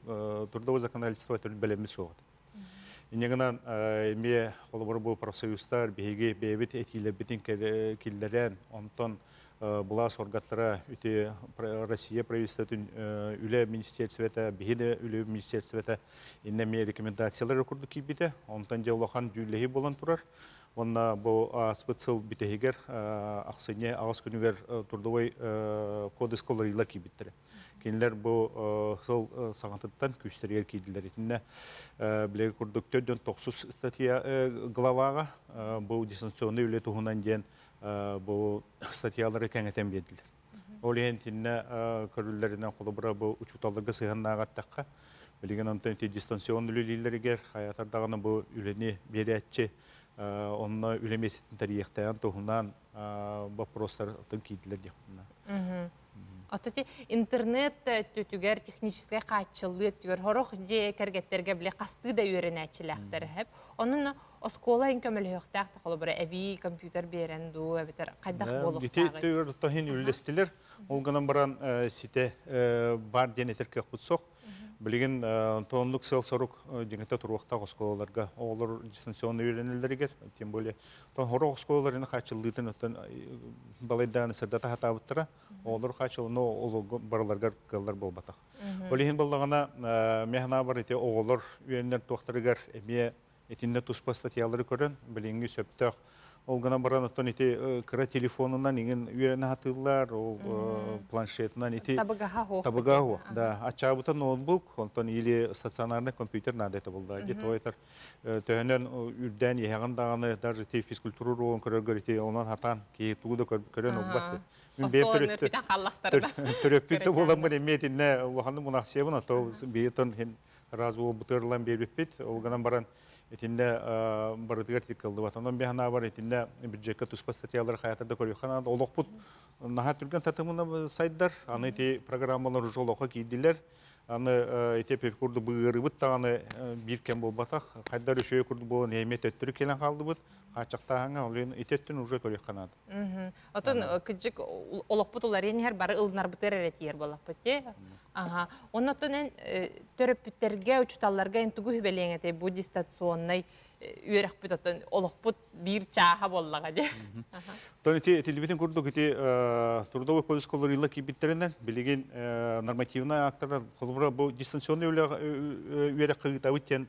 трудовое законодательство төрүт бэлэммит суох этэ. Инньэ гынан эмиэ холобур бу профсоюзтар биһиги бэйэбит этиилэрбитин киллэрэн, онтон былаас органтара ити Россия правительствотын үлэ министерствота, биһи да үлэ министерствота иннэ эмиэ рекомендациялар курдук киирбитэ. Онтон дьэ улахан дьүүллэһии буолан турар. Уонна бу ааспыт сыл бүтэһигэр ахсынньы аҕыс күнүгэр трудовой кодекс уларыйыылар киирбиттэрэ. Кинилэр бу сыл саҥатыттан күүстэригэр киирдилэр. Итиннэ билэр курдук төрдөн тохсус статья главаҕа бу дистанционный үлэ туһунан диэн бу статьялары кэҥэтэн биэрдилэр. Ол иһин итиннэ көрүллэринэн холобура бу учууталларга сыһыаннаах эттэххэ, билигин онтон ити дистанцион үлэлииллэригэр хайаатар даҕаны бу үлэни биэрээччи онно үлэ миэстэтин тэрийиэхтээҕин туһунан боппуруостар оттон киирдилэр диэхпинэ. Оттон интернет өттүтүгэр техническэй хааччыллыы өттүгэр сорох дьиэ кэргэттэргэ били хастыы да үөрэнээччилээхтэр эһэп. Онон оскуола иһин көмөлөһүөхтээх да холобура эбии компьютер биэрэн дуу эбэтэр хайдах буолуохтааҕый? Ити иһин үллэстилэр. Ол гынан баран ситэ бар диэн этэр кыахпыт суох. Билигин оннук сыал-сорук дьиҥэтэ туруохтаах оскуолаларга оҕолор дистанционно үөрэнэллэригэр, тем более хорох оскуолаларын хааччыллыытын оттон балайдааны сырдата сатаабыттара. Оҕолор хааччыллыны олорго барыларыгар кыаллар буолбатах. Ол иһин буоллаҕына мин санаабар ити оҕолор үөрэнэр туохтарыгар эмиэ Итиннэ туспа статьялары көрөн, билиҥҥи сөптөөх. Ол гынан баран оттон ити кыра телефонунан иҥин үөрэнэ сатыыллар, ол планшетынан ити табыгаһа суох. Табыгаһа суох, да. Аччаабыта ноутбук, онтон или стационарный компьютер надо это булда. Где то это төһөнөн үрдээн иһэҕин даҕаны даже ити физкультура уруогун көрөргөр ити онон хатаан киһи тугу да көрөн ылбат. Мин бэйэм төрөппүт да буоламмын эмиэ итиннэ улаханнык мунахсыйабын, ото биһиэтон хин раз буолбутугар биэрбиппит. Ол гынан баран итиннэ барытыгар тиккыллыбат. Онон мен санаабар итиннэ бюджекка туспа статьялары хаятар да көрүөххэ наада. Олохпут наһаа түргэн татымына сайдар. Аны ити программалар уже олоххо киирдилэр. Аны ити курдук быырыбыт даҕаны биир кэм буолбатах. Хайдар үчүгэй курдук буолан эмиэ төттөрү кэлэн хаалдыбыт. Хааччахтааһыҥҥа ол ити өттүн уже көрүөххэ наада. Отон кыдьык олохпут уларыйан иһэр бары ылынарбытыгар эрэ тиийэр буоллахпыт дии. Аха. Оннотон эн төрөппүттэргэ, учуталларга эн тугу сүбэлиэҥ этэй бу дистанционнай үөрэхпит оттон олохпут биир чааһа буоллаҕа дии. Тон ити этиллибитин курдук ити трудовой кодекс колорилла киирбиттэринэн билигин нормативнай актара холобура бу дистанционный үөрэх ыытабыт диэн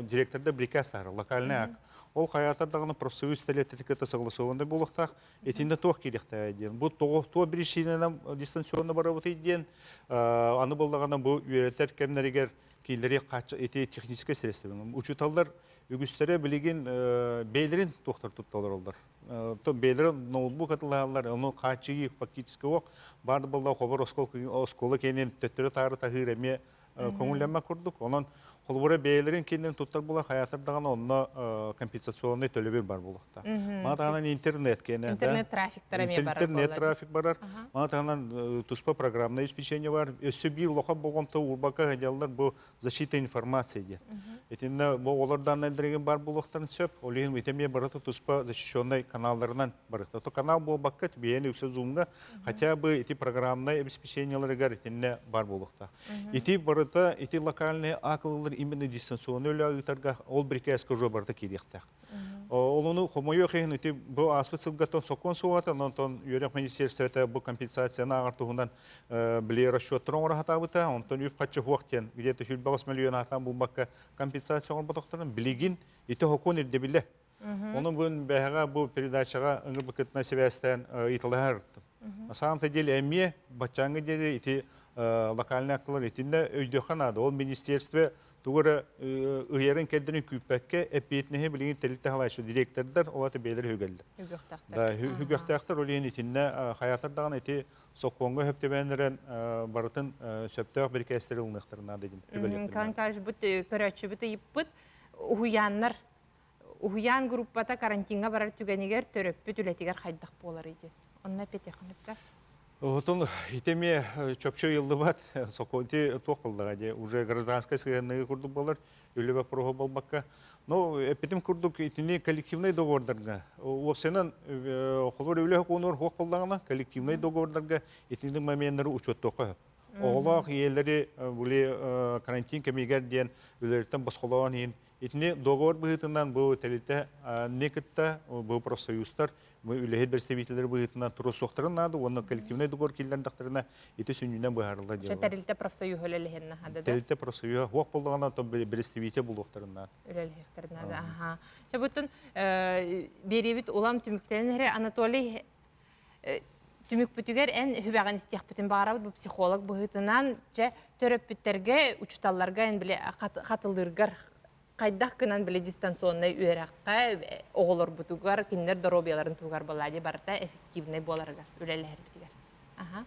директорда приказ таһар локальный акт. Ол хайаатар даҕаны профсоюз тэлиэтэтик кытта согласованный буолуохтаах. Итиннэ туох киириэхтээх диэн. Бу тоҕо туох биричиинэнэн дистанционно барабытый диэн аны буоллаҕына бу үөрэтэр кэмнэригэр кииннэри ити техническэй средства. Учууталлар үгүстэрэ билигин бэйэлэрин туохтар тутта олороллор. Бэйэлэрэ ноутбук атылаһаллар, ону хааччыйыы фактически ох баар буолла хобор оскуола кэнин төттөрү таары таһыыр эмиэ көҥүллэммэт курдук. Онон холобура бэйэлэрин кииннэрин туттар буола хайаатар даҕаны онно компенсационный төлөбүр бар буолуохтаах. Маны таһынан интернет киэнэ. Интернет трафиктара эмиэ барар. Интернет трафик барар. Маны таһынан туспа программное обеспечение бар. Өссө биир улахан болҕомто уурбакка сылдьаллар бу защита информации диэн. Итиннэ бу оҕолор даннайдарыгын бар буолуохтарын сөп. Ол иһин ити эмиэ барыта туспа защищенный каналларынан барыта. То канал буолбакка биһиэни үксэ зумга хотя бы ити программнай обеспечениеларыгар итиннэ бар буолуохтаах. Ити барыта ити локальный акылылар именно дистанционный үлэ ыытарга ол бирикээскэ уже барыта киириэхтээх. Ол ону хомойуох иһин ити бу ааспыт сылгаттан сокуон суоҕата, онтон үөрэх министерствота бу компенсацияны ааҕар туһунан били расчеттары оҥоро сатаабыта, онтон үп-харчы суох диэн где-то 108 миллион аатаан булбакка компенсация оҥорботохторун билигин ити сокуон ирдэбилэ. Ону бүгүн бэһэҕэ бу передачаҕа ыҥырбыккытынан сибээстээн ыйыталаһар. На самом-то деле эмиэ баччааҥҥы диэри ити локальный актылар итиннэ өйдүөххэ наада. Ол министерство тугу эрэ ыйарын кэрдэрин күүппэккэ эппиэтинэһи билигин тэрилтэ халааччы директордар ол аты бэйэлэр үһүгэллэр. Үгүөхтээхтэр. Да, үгүөхтээхтэр ол иһин итиннэ хайаатар даҕаны ити сокуоҥҥа сөптөбөөн барытын сөптөөх бирикээстэри ылыныахтарын наада диэн түбэлиэхпин наада. Николай бут көрөөччүбүт ыйыппыт уһуйааннар уһуйаан группата карантиҥҥа барар түгэнигэр төрөппүт үлэтигэр хайдах буоларый диэн. Онно эппиэтиэххин Отон ити эмиэ чопчу ыйыллыбат сокуон ити туох буоллаҕа дии уже гражданскай сыһыанныгы курдук буолар үлэ боппуруоһа буолбакка но эппитим курдук итини коллективнай договордарга уопсайынан холобур үлэ сокуонугар суох буоллаҕына коллективнай договордарга итинник моменнары учуоттуохха сөп оҕолоох ийэлэри били карантин кэмигэр диэн үлэлэриттэн босхолоон иһин Итини договор быһыытынан бу тэрилтэ не кытта бу профсоюзтар бу үлэһит представителлэр быһыытынан туруорсуохтарын наада уонна коллективнай договор киллэрдэхтэринэ ити сүнньүнэн быһаарыллар дьыала. Тэрилтэ профсоюһа үлэлэһин наада да? Тэрилтэ профсоюһа хуох буоллаҕына то представитель булуохтарын наада. Үлэлэһиэхтэрин наада. Аха. Чэ буттун биэриибит улам түмүктэнэн эрэ Анатолий Түмүкпүтүгэр эн үһүбэҕин истиэхпитин баҕарабыт бу психолог быһыытынан чэ төрөппүттэргэ, учууталларга эн били хатылыыргар хайдах гынан били дистанционнай үөрэххэ оҕолорбутугар кинилэр доруобуйаларын туһугар балади барыта эффективнэй буоларыгар үлэлэһэрбитигэр. Аха.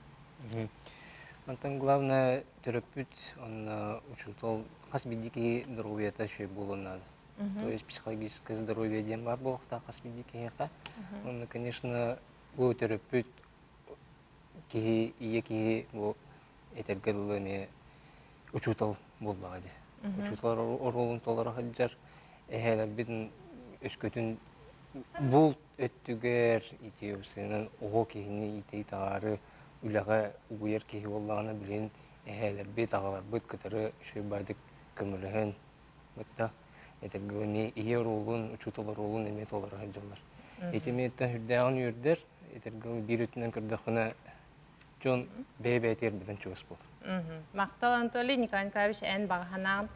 Онтон главное төрөппүт онно учуутал хас биирдии киһи доруобуйата үчүгэй буолуон наада. То есть психологическое здоровье диэн баар буолуохтаах хас биирдии киһиэхэ. Уонна, конечно, бу төрөппүт киһи, ийэ киһи бу этэргэ дылы эмиэ учуутал буоллаҕа дии. Учуутал оруолун толоро сылдьар эһээлэрбит өскөтүн булт өттүгэр ити сыынан оҕо киһини иитии таҕаары үлэҕэ угуйар киһи буоллаҕына билигин эһээлэрбит, аҕаларбыт кытары үчүгэй баайдык көмөлөһөн Бытта этэргэ эмиэ ийэ оруолун, учуутал оруолун эмиэ толоро сылдьаллар. Ити эмиэттэн сүрдээҕин үөрдэр, этэргэ биир өттүнэн көрдөххүнэ дьон бэйэ-бэйэтигэр быдан чугас буолар. Махтал Анатолий Николай Николаевич эн баҕа санааҕын.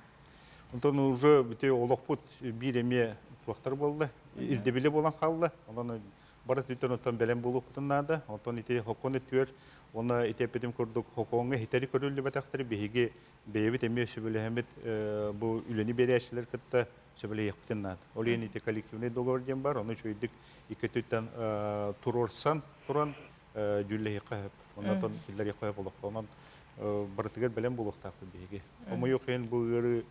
Онтон уже бити олохпут биир эмиэ туохтар буолла, ирдэбилэ буолан хаалла. Онон бары түттэн оттон бэлэм буолуохпутун наада. Онтон ити хокуон өттүгэр уонна ити эппитим курдук хокуоҥҥа хитэри көрүллүбэтэхтэри биһиги бэйэбит эмиэ сөбүлэһэммит бу үлэни биэрээччилэр кытта сөбүлэһиэхпитин наада. Ол иһин ити коллективный договор диэн бар, ону үчүгэйдик икки өттүттэн туруорсан туран дьүүллэһиэххэ сөп. Оннотон киллэриэххэ сөп олоххо. Онон барытыгар бэлэм буолуохтаахпыт биһиги. Хомойуох иһин бу ыарыы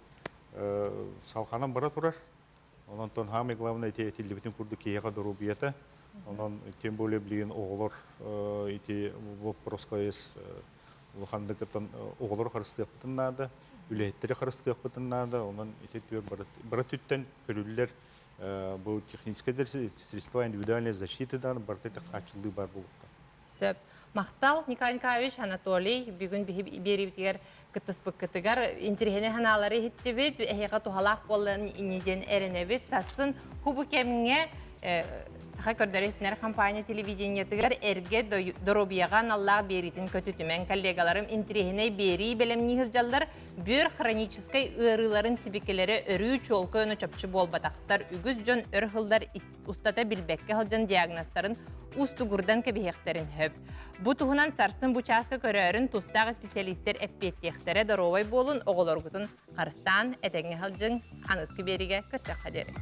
салҕанан бара турар. Онон самое главное ити этиллибитин курдук киһиэхэ доруобуйата. Онон тем более билигин оҕолор ити вопроска улаханнык оҕолору харыстыахпытын наада, үлэһиттэри харыстыахпытын наада. Онон ити бары түттэн көрүллэр бу техническэй средства индивидуальной защиты дан барыта хааччыллыы бар буолуохтаах. Сөп. Махтал, Николай Николаевич, Анатолий, бүгүн биһи биэриибитигэр кыттыспыккытыгар интириэһинэй санаалары иһиттибит, эһиэхэ туһалаах буоллан инньэ диэн эрэнэбит. Сарсын хубу кэмҥэ Саха көрдөрөр иһитиннэрэр компания телевидениетыгар эргэ доруобуйаҕа аналлаах биэриитин көтүтүмэҥ. Коллегаларым интириэһинэй биэрии бэлэмнии сылдьаллар. Бүөр хроническай ыарыыларын сибикилэрэ өрүү чуолкай уонна чопчу буолбатахтар. Үгүс дьон өр сыллар устата билбэккэ сылдьан диагнозтарын уустугурдан кэбиһиэхтэрин сөп. Бу туһунан сарсын бу чааска көрөөрүн тустаах исписэлиистэр эппиэттиэхтэрэ. Доруобай буолун, оҕолоргутун харыстаан, этэҥҥэ сылдьыҥ. Аныгыскы биэриигэ көрсөххө диэри.